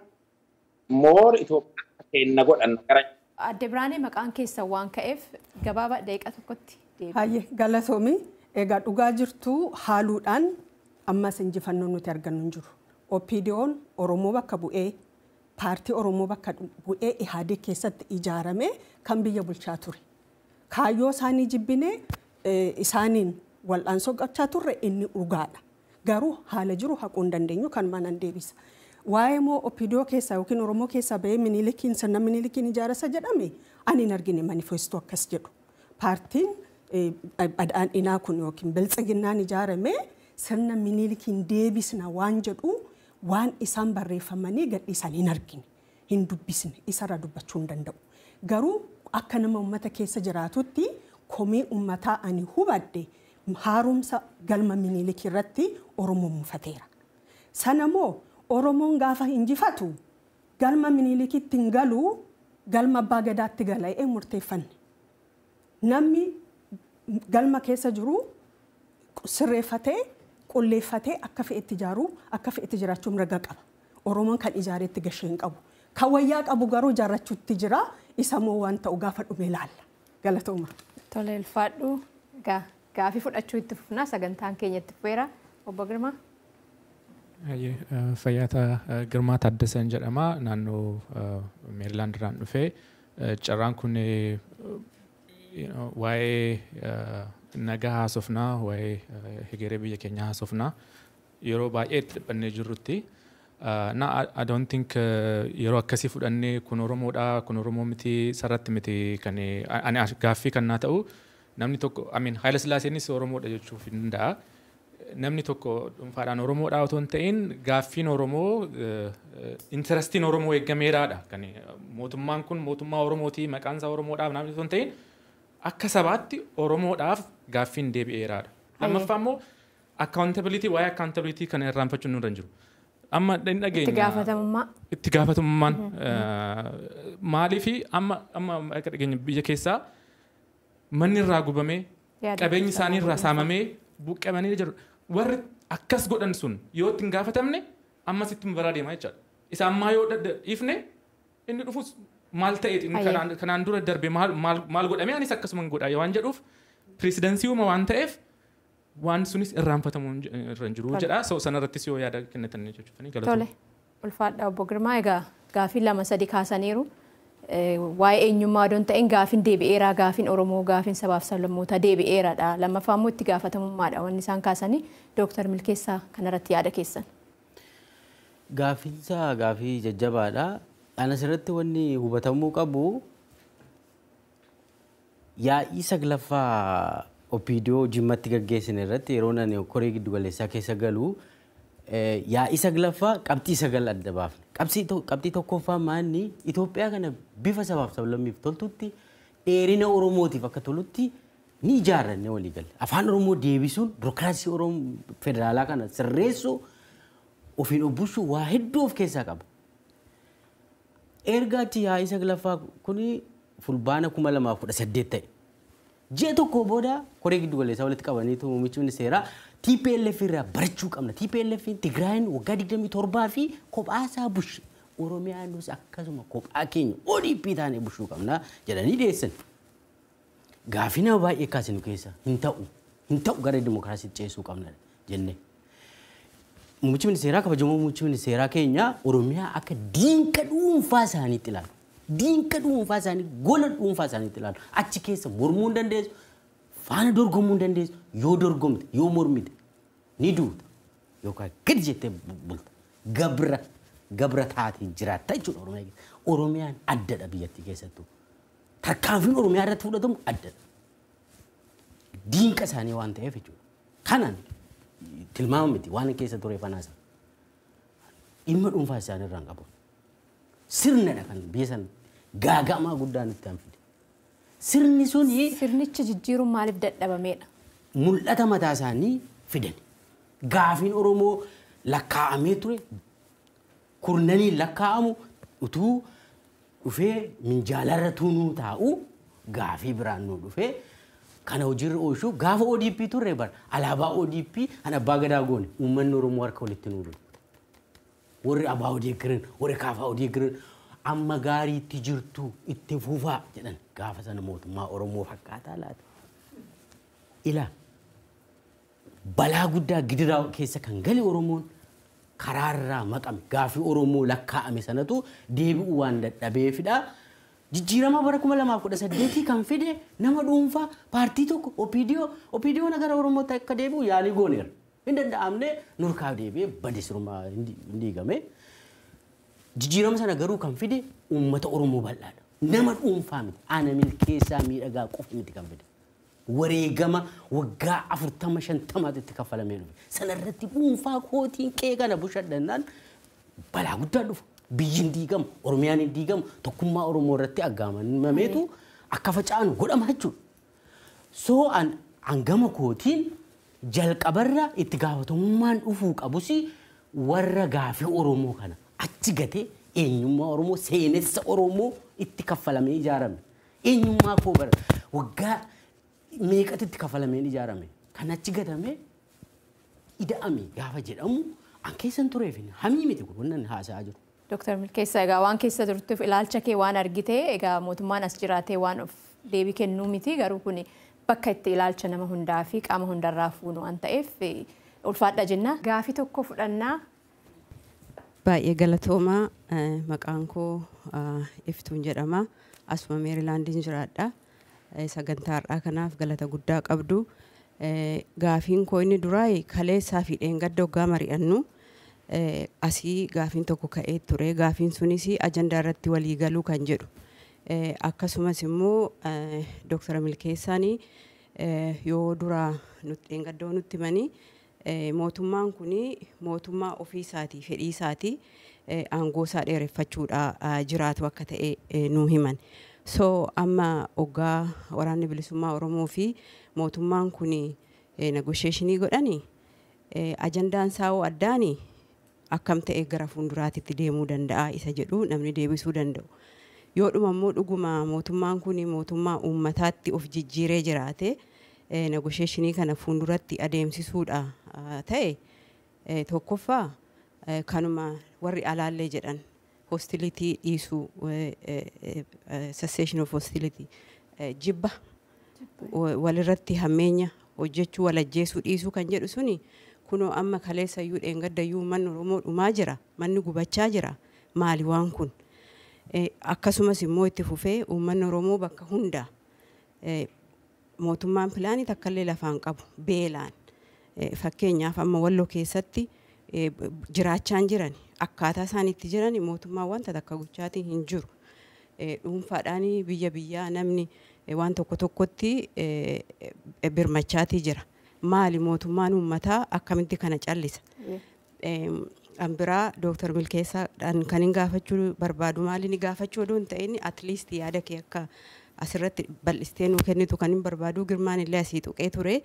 more Itoophiyaa teenna godhan gara.
Adde Biraanee, maqaan keessan waan ka'eef gabaabaa daqiiqaa tokkotti deebi'a.
Hayyee, galatoomii. Egaa dhugaa jirtu haaluudhaan ammas injifannoon nuti argannu hin jiru. OPDO'n Oromoo bakka bu'ee, paartii Oromoo bakka bu'ee Ihaadeg keessatti ijaarame kan biyya bulchaa ture. Kaayyoo isaanii jibbinee isaaniin wal'aansoo qabchaa turre, inni dhugaadha. Garuu haala jiru haquu hin dandeenyu, kan manan deebisa. Waa'ee moo OPDO keessaa yookiin Oromoo keessaa bahee Minilikiin, sirna Minilikiin ijaarasa jedhame, ani hin argine manifestoo akkas jedhu. Paartiin badhaadhinaa kun yookiin Biltsiginnaan ijaarame sirna Minilikiin deebisna waan jedhu waan isaan barreeffamanii gadhiisan hin argine, hin dubbisne, isarra dubbachuu hin danda'u. Garuu akka nama uummata keessa jiraatutti komii uummataa ani hubadhe haaromsa galma Minilik irratti Oromoon mufateera. Sana moo Oromoon gaafa injifatu galma Minilikitti hin galu, galma abbaa gadaatti gala'ee murteeffanne. Namni galma keessa jiru sirreeffatee qulleeffatee akka fe'etti ijaaruu, akka fe'etti jiraachuu mirga qaba. Oromoon kan ijaareetti gashee hin qabu. Kan wayyaa qabu garuu ijaarrachuutti jira. Isa moo waan ta'u gaafa dhume ilaalla. Galatooma.
Tole, ulfaadhu. Gaafii fudhachuu itti fufnaa, sagantaan keenya itti fufeera. Obbo Girmaa.
Fayyaata, Girmaa Taaddasan jedhama. Naannoo Meerilaand irraan dhufee, carraan kun waa'ee nagaa haasofnaa, waa'ee hegeree biyya keenyaa haasofnaa yeroo baay'ee itti dhiphannee jirrutti. Na I don't think yeroo akkasii fudhannee kun Oromoodha, kun Oromoo miti, sarratti miti. Kan ani gaaffii kan naa ta'u, namni tokko, I mean, Haayila Sillaaseenis Oromoodha jechuuf hin danda'a. Namni tokko dhuunfaadhaan Oromoodha otoo hin ta'in, gaaffiin Oromoo, interestiin Oromoo eeggameeraadha. Kan mootummaan kun mootummaa Oromooti, maqaan isaa Oromoodhaaf namni otoo hin ta'in, akka sabaatti Oromoodhaaf gaaffiin deebi'eeraadha. Lammaffaa immoo accountability, waa'ee accountability kana irraanfachuun nurra hin jiru. Amma hin dhageenya.
Itti gaafatamummaa.
Itti gaafatamummaan maaliifi amma akka dhageenya biyya keessaa manni irraa gubamee, qabeenyi isaanii irraa saamamee, buqqamanii jiru. Warri akkas godhan sun yoo itti hin gaafatamne ammas itti baraa deemaa jechaadha. Isa ammaa yoo dhiifne inni dhufus maal ta'eeti, kanaan dura darbe maal godhame, anis akkasuma godha waan jedhuuf precedence uuma waan ta'eef. Waan sunis irraanfatamuu irra hin jiru jedha. So sanarrattis yoo yaada kennatan jechuudha.
Tole. Ulfaadha obbo Girmaa, egaa gaafii 2 3 kaasaniiru. Waa'ee eenyummaa odoon ta'in gaafiin deebi'eera, gaafiin Oromoo, gaafiin sabaaf sablammootaa deebi'eeradha. Lammaffaa immoo itti gaafatamummaadha wanni isaan kaasanii. Dooktar Milkeessaa kanarratti yaada keessan.
Gaafiinsa gaafii jajjabaadha. Ana asirratti wanni hubatamuu qabu yaa'ii 9ffaa OPDO Jimmatti gaggeessine irratti yeroo ani koree giddugaleessaa keessa galu yaa'ii 9ffaa qabxii 9 adda baafne. Qabxii tokkoffaa maanni Itoophiyaa kana bifa sabaaf sablammiif toltutti dheerina Oromootiif akka tolutti ni ijaarranne walii galle. Afaan Oromoo deebisuun birookiraasii Oromoo federaalaa kana sirreessuu ofiin of bulchuu waa hedduu of keessaa qaba. Erga achi yaa'ii 9ffaa kuni fulbaana 2018 ta'e. Ji'a tokko booda koree giddugaleessaa walitti qabaniitu muummichi ministeeraa TPLF irraa barachuu qabna. TPLF Tigraayin waggaa 27 fi kophaasaa bushe. Oromiyaanis akkasuma kophaa keenya ODP taanee bushuu qabna jedhanii dhiyeessan. Gaafii nama baay'ee kaasinu keessa hin ta'u gara dimookiraasiitti ceesuu qabna jenne. Muummichi ministeeraa kabajamoo muummichi ministeeraa keenya Oromiyaa akka diinqa dhuunfaa isaaniitti ilaalu. Diinqa dhuunfaa isaanii gola dhuunfaa isaaniitti ilaalu. Achi keessa mormuu hin dandeessu, faana dorgomuu hin dandeessu. Yoo dorgomte, yoo mormite ni duuta yookaan gadi jettee bulta. Gabra taatee jiraatta jechuudha Oromiyaa keessa. Oromiyaan addadha biyyattii keessattuu. Tarkaanfiin Oromiyaa irratti fudhatamu addadha. Diinqa isaanii waan ta'eef jechuudha. Kanaan tilmaama miti waan keessa ture fanaasa. Dhimma dhuunfaa isaanii irraa hin qabu. Sirnadha kan biyya sana gaaga'amaa guddaa nutti hanfide. Sirni suni
sirnicha jijjiiruun maaliif dadhabameedha?
Mul'ata mataa isaanii fidan. Gaafiin Oromoo lakkaa'amee ture kurnaniin lakkaa'amu utuu dhufee minjaalarra tuunuu taa'u gaafii biraan nuu dhufee kana hojiirra oolchuu gaafa ODP turre bara alaabaa ODP kan abbaa gadaa goone uummanni Oromoo harka walitti nuu dhufe. Warri abbaa odeeggiran, warri kaafaa odeeggiran amma gaariitti jirtu itti fufaa jedhan gaafa sana mootummaa Oromoo fakkaataa laata. Ilaa balaa guddaa gidiraa keessa kan gale Oromoon karaarraa maqame gaafii Oromoo lakkaa'ame sanatu deebi'uu waan dadhabeefidha. Jijjiirama bara 2018 kan fide nama dhuunfaa paartii tokko OPDO gara Oromootti akka deebi'u yaalii gooneera. Hin danda'amne nurkaa deebi'ee bade sirumaa hin diigame. Jijjiirama sana garuu kan fide uummata Oromoo bal'aadha. Nama dhuunfaa miti. Ana Milkeessaa Miidhagaa qofa miti kan fide. Wareegama waggaa 40-50 itti kaffalamee dhufe. Sanarratti dhuunfaa kootiin qe'ee kana bushadhannaan balaa guddaa dhufa. Biyyi hin diigamu, Oromiyaan hin diigamu, tokkummaa Oromoo irratti aggaamameetu akka faca'an godhama jechuudha. So hangama kootiin jalqabarra itti gaafatamummaan dhufuu qabus warra gaafii Oromoo kana achi gatee eenyummaa Oromoo seenessa Oromoo itti kaffalamee ijaarame. Eenyummaa koo bara waggaa meeqatti itti kaffalamee ijaarame. Kan achi gatamee ida'ame gaafa jedhamu an keessan tureef hamii miti kun wannan haasa'aa jiru.
Dooktar Milkeessaa egaa waan keessa turtuuf ilaalcha kee waan argite egaa mootummaan as jiraatee waan of deebii kennuu miti garuu kun bakka itti ilaalcha nama hundaa fi qaama hundarraa fuunu waan ta'eef ulfaadha jenna. Gaafii tokko fudhannaa.
Baay'ee galatoomaa maqaan koo Iftuun jedhama. Asuma Meerilaandiin jiraadha. Sagantaa har'aa kanaaf galata guddaa qabdu. Gaafiin koo inni duraa kaleessaa fi dheengadda hoggaa mari'annu asii gaafiin tokko ka'ee ture. Gaafiin sunis ajandaa irratti walii galuu kan jedhu. Akkasumas immoo Dooktara Milkeessaan yoo duraa nutti dheengaddoo nutti himanii mootummaan kun mootummaa ofii isaatii fedhii isaatii aangoo isaa dheereffachuudha jiraatu akka ta'e nu himan. So amma hoggaa waraanni bilisummaa Oromoo fi mootummaan kun negotiationii godhani ajandaan isaa hoo addaani akkam ta'e gara fuulduraatitti deemuu danda'a isa jedhu namni deebisuu danda'u. Yoo dhuma immoo dhuguma mootummaan kun mootummaa uummataatti of jijjiiree jiraate negotiationii kana fuulduratti adeemsisuudha ta'e tokkoffaa kanuma warri alaallee jedhan hostility dhiisuu cessation of hostility jibba walirratti hammeenya hojjechuu walajjeesuu dhiisuu kan jedhu suni kunoo amma kaleessayyuu dheengaddayyuu manni Oromoo dhumaa jira, manni gubachaa jira. Maali waan kun? Akkasumas immoo itti fufee uummanni Oromoo bakka hunda mootummaan pilaanii takkallee lafaan qabu beelaan fakkeenyaaf amma Walloo keessatti jiraachaan jiran akkaataa isaan itti jiran mootummaan wanta takka gochaatiin hin jiru. Dhuunfaadhaan biyya biyyaa namni waan tokko tokkotti birmachaatii jira. Maali mootummaan uummataa akkamitti kana callisa? An biraa Dooktar Milkeessaadhaan kan hin gaafachuu barbaadu maali ni gaafachuu odoo hin ta'in at least yaada kee akka asirratti bal'istee nuu kennitu kan hin barbaadu. Girmaan illee asii tuqee ture.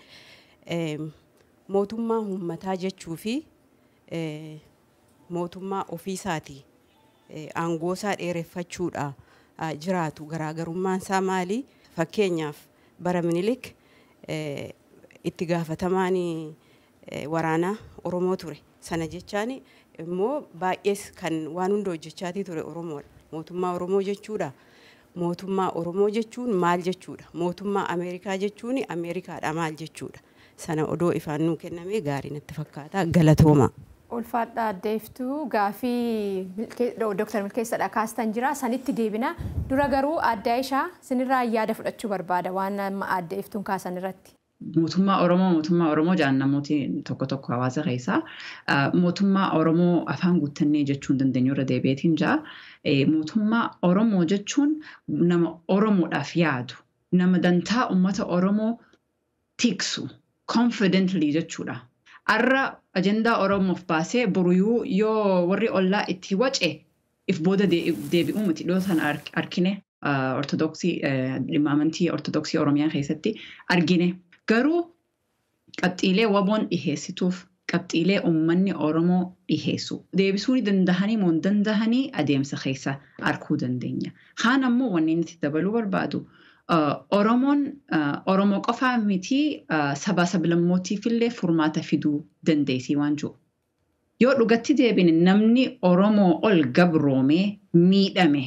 Mootummaa uummataa jechuu fi mootummaa ofiisaatii aangoosaa dheereffachuudha jiraatu garaagarummaan isaa maali? Fakkeenyaaf bara Minilik itti gaafatamaan waraanaa Oromoo ture. Sana jechaan immoo baay'ees kan waan hunda hojjechaatii ture Oromoodha. Mootummaa Oromoo jechuudha. Mootummaa Oromoo jechuun maal jechuudha? Mootummaa Ameerikaa jechuun Ameerikaadha maal jechuudha? Sana odoo ifaan nuu kenname gaarii natti fakkaata. Galatooma.
Ulfaadha addeeftuu gaafii Dooktar Milkeessaadha kaastan jira. Sanitti deebina. Dura garuu adda Aishaa sinirraa yaada fudhachuu barbaada waan amma addeeftuun kaasan irratti.
Mootummaa Oromoo jaan namooti tokko tokko hawaasa keessaa mootummaa Oromoo afaan guuttannee jechuun dandeenyu irra deebi'eetiin jira. Mootummaa Oromoo jechuun nama Oromoodhaaf yaadu, nama dantaa uummata Oromoo tiksu confidently jechuudha. Arra ajandaa Oromoof baasee boruyuu yoo warri ollaa itti wace if booda deebi'uu miti dhiyoo sana argine Ortodoksii dhimma amantii Ortodoksii Oromiyaa keessatti argine. Garuu qabxiilee waboon dhiheessituuf qabxiilee uummanni Oromoo dhiheessu. Deebisuu ni dandahanii moo hin dandahanii adeemsa keessa arguu dandeenya. Kaan ammoo wanni inni dabaluu barbaadu Oromoon Oromoo qofaa miti saba sablammootiif illee furmaata fiduu dandeessi waan jiru. Yoo dhugatti deebine namni Oromoo ol gabroomee miidhame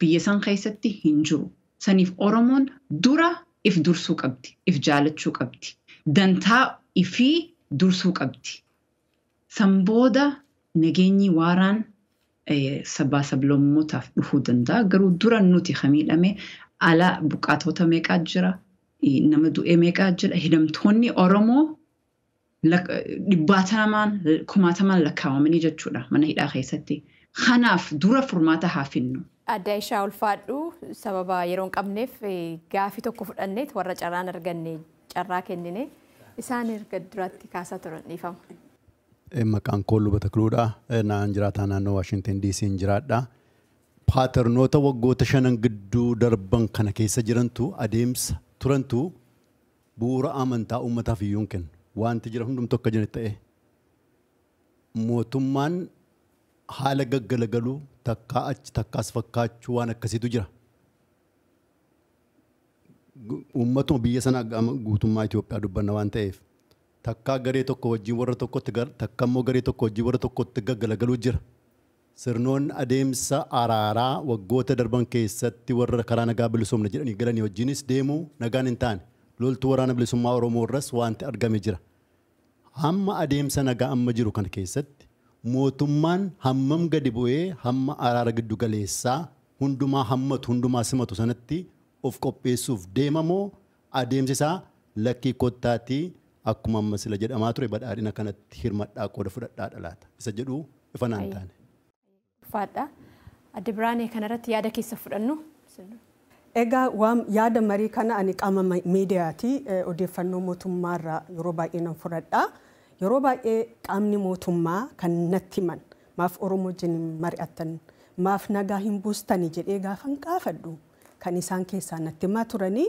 biyya san keessatti hin jiru. Saniif Oromoon dura if dursuu qabdi, if jaalachuu qabdi, dantaa ifii dursuu qabdi. San booda nageenyi waaraan sabaa sablammootaaf dhufuu danda'a. Garuu dura nuti miidhame ala buqqaatota meeqaa jira, nama du'e meeqaa jira, hidhamtoonni Oromoo dhibbaatamaan kumaatamaan lakkaawamanii jechuudha mana hidhaa keessatti. Kanaaf dura furmaata haa finnu.
Adda Aishaa ulfaadhu sababa yeroo hin qabneef gaafii tokko fudhanneet warra carraan arganne carraa kennine isaan erga duratti kaasaa turan dhiifama.
Maqaan koo Luba Takluudha. Naan jiraataa naannoo Waashintan DC'n jiraadha. Paaternoota waggoota shanan gidduu darban kana keessa jirantu adeemsa turantu bu'uura amantaa uummataaf iyyuu hin kennu. Wanti jira hundumtu akka jiran ta'e mootummaan haala gaggalagaluu takkaa achi takkaas fakkaachuu waan akkasiitu jira. Uummatuma biyya sanaa guutummaa Itoophiyaa dubbanna waan ta'eef takkaa garee tokko wajjin warra tokkotti takka immoo garee tokko wajjin warra tokkotti gaggalagaluu jira. Sirnoonni adeemsa araaraa waggoota darban keessatti warra karaa nagaa bilisoomna jedhanii galanii wajjinis deemuu nagaan hin taane loltuu waraana bilisummaa Oromoo irras wanti argame jira. Hamma adeemsa nagaa amma jiru kana keessatti mootummaan hammam gadi bu'ee hamma araara giddu galeessaa hundumaa hammatu hundumaa simatu sanatti of qopheessuuf deemamoo adeemsi isaa lakkii kottaatii akkuma amma sila jedhamaa ture badhaadhina kanatti hirmadhaa qooda fudhadhaa dhalaata. Isa jedhu ifa naan taane.
Ulfaadha. Adde Biraanee kanarratti yaada keessa fudhannu.
Egaa waan yaada marii kana ani qaama miidiyaati odeeffannoo mootummaarraa yeroo baay'ee nan fudhadha. Yeroo baay'ee qaamni mootummaa kan natti himan maaf Oromoo wajjin mari'attan maaf nagaa hin buustani jedhee gaafan gaafadhu kan isaan keessaa natti himaa turanii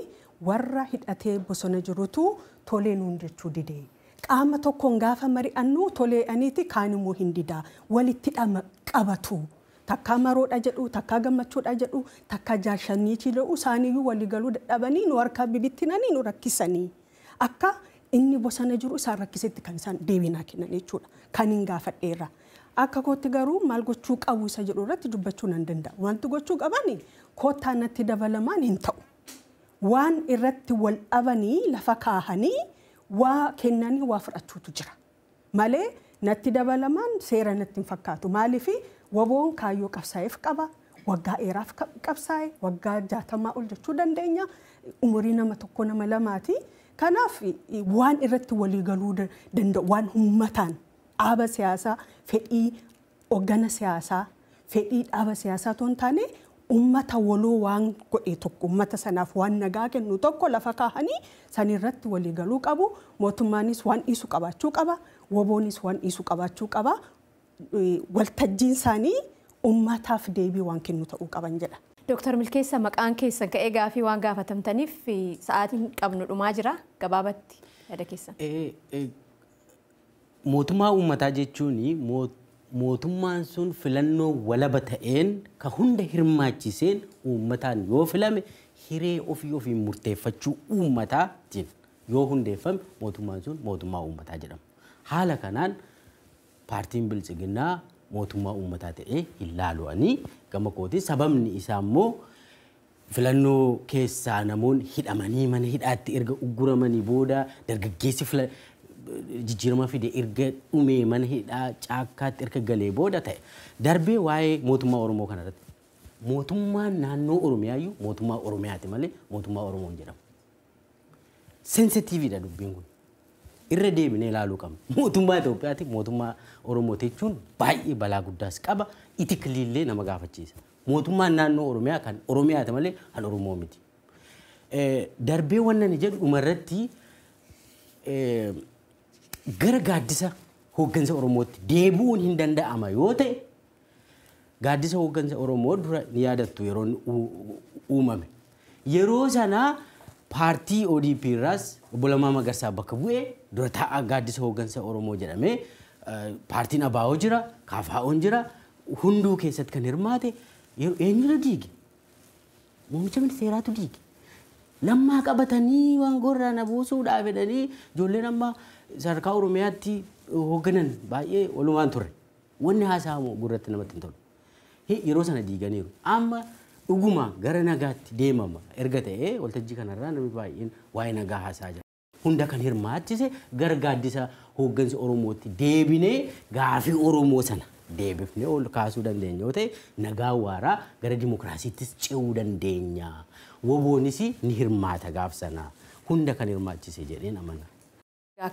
warra hidhatee bosona jirutu tolee nuun jechuu dide. Qaama tokkoon gaafa mari'annu tolee aniiti kaan immoo hin didaa walitti qabatu. Takkaa maroodha jedhu, takkaa gammachuudha jedhu, takkaa jaashaniitii jedhu isaaniiyyuu waliigaluu dadhabanii nu harkaa bibittinanii nu rakkisanii. Akka inni bosona jiru isaan rakkisetti kan isaan deebinaa kennan jechuudha. Kan hin gaafadheerra. Akka kootti garuu maal gochuu qabu isa jedhu irratti dubbachuu nan danda'a. Wanti gochuu qabani koottaa natti dabalamaan hin ta'u. Waan irratti wal dhabanii lafa kaahanii waa kennanii waa fudhachuutu jira. Malee natti dabalamaan seera natti hin fakkaatu. Maaliif waboon kaayyoo qabsaa'eef qaba. Waggaa dheeraaf qabsaa'e, waggaa 60 ol jechuu dandeenya. Umurii nama tokko nama lamaati. Kanaaf waan irratti walii galuu danda'u waan uummataan dhaaba siyaasaa fedhii hoggana siyaasaa fedhii dhaaba siyaasaa otoo hin taane uummata waloo waan godhe tokko uummata sanaaf waan nagaa kennu tokko lafa kaahanii sanirratti walii galuu qabu. Mootummaanis waan dhiisu qabaachuu qaba. Waboonis waan dhiisu qabaachuu qaba. Waltajjiin isaanii uummataaf deebii waan kennu ta'uu qaban jedha.
Dooktar Milkeessa maqaan keessan ka'ee gaafii waan gaafatamtaniif sa'aatiin qabnu dhumaa jira gabaabatti yaada keessan.
Mootummaa uummataa jechuun mootummaan sun filannoo walaba ta'een ka hunda hirmaachiseen uummataan yoo filame hiree ofii ofiin murteeffachuu uummataatiin yoo hundeeffame mootummaan sun mootummaa uummataa jedhama. Haala kanaan paartiin Biltsiginnaa mootummaa uummataa ta'ee hin laalu'anii gama kooti sababni isaa immoo filannoo keessaa namoonni hidhamanii mana hidhaatti erga ugguramanii booda dargaggeessi jijjiirama fide erga dhumee mana hidhaa caakkaatti erga galee booda ta'e darbee waa'ee mootummaa Oromoo kanarratti mootummaan naannoo Oromiyaayyuu mootummaa Oromiyaati malee mootummaa Oromoo hin jedhamu. Sensitiiviidha dubbiin kun. Irra deebinee ilaaluu qabna. Mootummaa Itoophiyaati mootummaa Oromoo jechuun baay'ee balaa guddaas qaba. Itikiliillee nama gaafachiisa. Mootummaan naannoo Oromiyaa kan Oromiyaati malee kan Oromoo miti. Darbee wannan jedhu dhumarratti gara gaaddisa hooggansa Oromootti deebi'uun hin danda'ama yoo ta'e gaaddisa hooggansa Oromoo dura ni yaadattu yeroo uumame. Yeroo sanaa paartii ODP irraas obbo Lammaa Magarsaa bakka bu'ee dura taa'aa gaaddisa hooggansa Oromoo jedhamee paartiin ABO jira, KFO'n jira, hunduu keessatti kan hirmaate eenyutu diige? Muummicha ministeeraatu diige. Lammaa qabatanii waan gorraa na buusuudhaaf jedhanii ijoolleen amma sadarkaa Oromiyaatti hoogganan baay'ee walumaan turre. Wanni haasa'amu gurratti namatti hin tolu. Yeroo sana diiganiiru. Amma dhuguma gara nagaatti deemama erga ta'ee waltajjii kanarraa namni baay'een waa'ee nagaa haasa'aa jira. Hunda kan hirmaachise gara gaaddisa hooggansa Oromootti deebinee gaafii Oromoo sana deebifnee ol kaasuu dandeenya yoo ta'e nagaa waaraa gara dimokiraasiittis ce'uu dandeenya. Waboonis ni hirmaata gaaf sana hunda kan hirmaachise jedheen amana.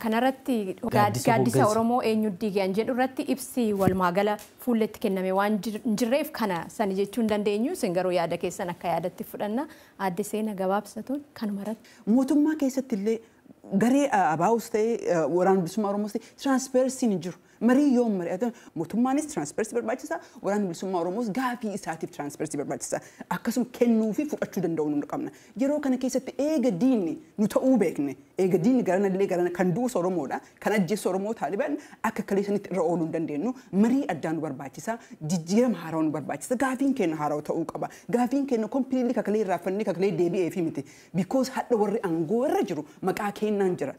Kanarratti gaaddisa Oromoo eenyu diigan jedhu irratti ibsi walumaagala fuulletti kenname waan hin jirreef kana sani jechuu hin dandeenyu. Isin garuu yaada keessan akka yaadatti fudhanna. Aadde Seenaa gabaabsatuun kanuma irratti.
Mootummaa keessatti illee garee ABOs ta'ee waraana bilisummaa Oromoos ta'ee tiraanspeersiin hin jiru. Marii yoom mari'atan mootummaanis tiraanspeersii barbaachisa, waraanni bilisummaa Oromoos gaafii isaatiif tiraanspeersii barbaachisa. Akkasuma kennuu fi fudhachuu danda'uu nu qabna. Yeroo kana keessatti eega diinni nu ta'uu beekne, eega diinni garana illee garana kan du'us Oromoodha, kan ajjeessu Oromoo Taalibaan akka kaleessanitti irra ooluu hin dandeenyu. Marii addaa nu barbaachisa, jijjiirama haarawaa nu barbaachisa, gaafiin keenya haarawaa ta'uu qaba. Gaafiin keenya kompiliilii kakalee irraafannee kakalee deebi'ee fi miti. Because hadha warri aangoo irra jiru maqaa kennaan jira.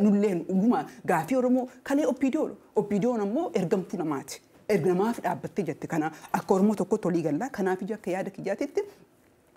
Nulleen dhuguma gaafii Oromoo kalee OPDOdha. OPDOn ammoo ergamtuu namaati. Erga namaaf dhaabbattee jette kana akka Oromoo tokkotti olii galla. Kanaaf ija akka yaada kiyyaatitti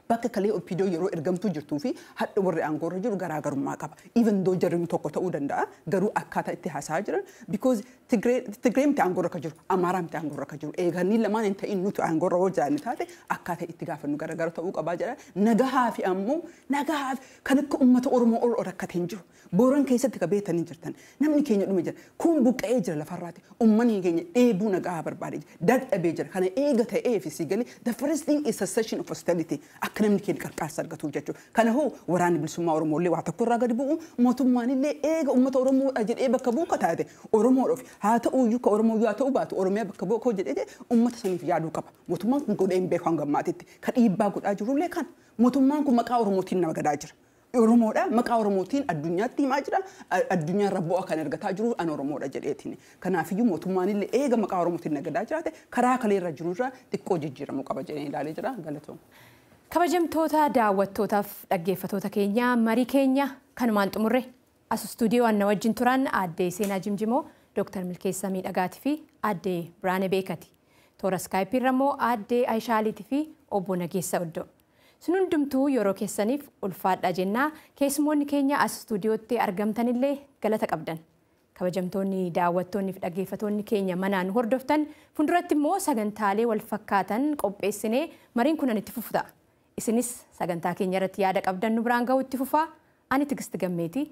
bakka kalee OPDO yeroo ergamtuu jirtuu fi hadha warri aangoo irra jiru garaagarummaa qaba. Even though jarri tokko ta'uu danda'a garuu akkaataa itti haasa'aa jiran because Tigree miti aangoo irra akka jiru, Amaaraa miti aangoo irra akka jiru. Eeganii lamaan hin ta'in nuti aangoo irra hoo jiraanne taate akkaataa itti gaafannu garaagara ta'uu qabaa jedha. Nagahaa fi ammoo nagahaa kan akka uummata Oromoo ol rakkate hin jiru. Booran keessatti ka beetanii jirtan namni keenya dhume jira. Kun buqqa'ee jira lafarraati. Uummanni keenya dheebuu nagahaa barbaadee jira. Dadhabee jira. Kana eega ta'ee fi si galee the first thing is cessation of hostility. Akka namni keenya qarqaarsa argatuuf jechuudha. Kana hoo waraanni bilisummaa Oromoo illee waa tokko irraa gadi bu'u mootummaan illee eega uummata Oromoodha jedhee bakka bu'u taate Oromoodhaaf haa ta'u iyyuu ka Oromoo haa ta'u baatu Oromiyaa bakka bu'u koo jedhee uummata saniif yaaduu qaba. Mootummaan kun godhee hin beeku hanga ammaatitti. Ka dhiibbaa godhaa jirullee kana. Mootummaan kun maqaa Oromootiin nama gadaa jira. Oromoodha maqaa Oromootiin addunyaatti himaa jira. Addunyaarra bu'aa kan argataa jiru an Oromoodha jedheetiin. Kanaafiyyuu mootummaan illee eega maqaa Oromootiin nagadaa jiraate karaa kaleerra jirurraa xiqqoo jijjiiramuu qaba jedhee ilaalee jira. Galatooma.
Kabajamtoota daawwattootaaf dhaggeeffattoota keenya marii keenya kanumaan xumurre as istuudiyoo anna wajjin turan Aaddee Seenaa Jimjimoo, Dooktar Milkeessaa Miidhagaatii fi Aaddee Biraanee Beekati. Toora iskaayipii irra immoo Aaddee Ayishaaliitii fi Obbo Nageessa Oddoo. Sun hundumtuu yeroo keessaniif ulfaadha jennaa keessumoonni keenya as istuudiyootti argamtanillee galata qabdan. Kabajamtoonni daawwattoonni fi dhaggeeffattoonni keenya manaan hordoftan fuulduratti immoo sagantaalee wal fakkaatan qopheessinee mariin kunan itti fufu ta'a. Isinis sagantaa keenya irratti yaada qabdan nu biraan ga'uu itti fufaa. Ani Tigist Gammeetii.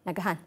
Nagahaan.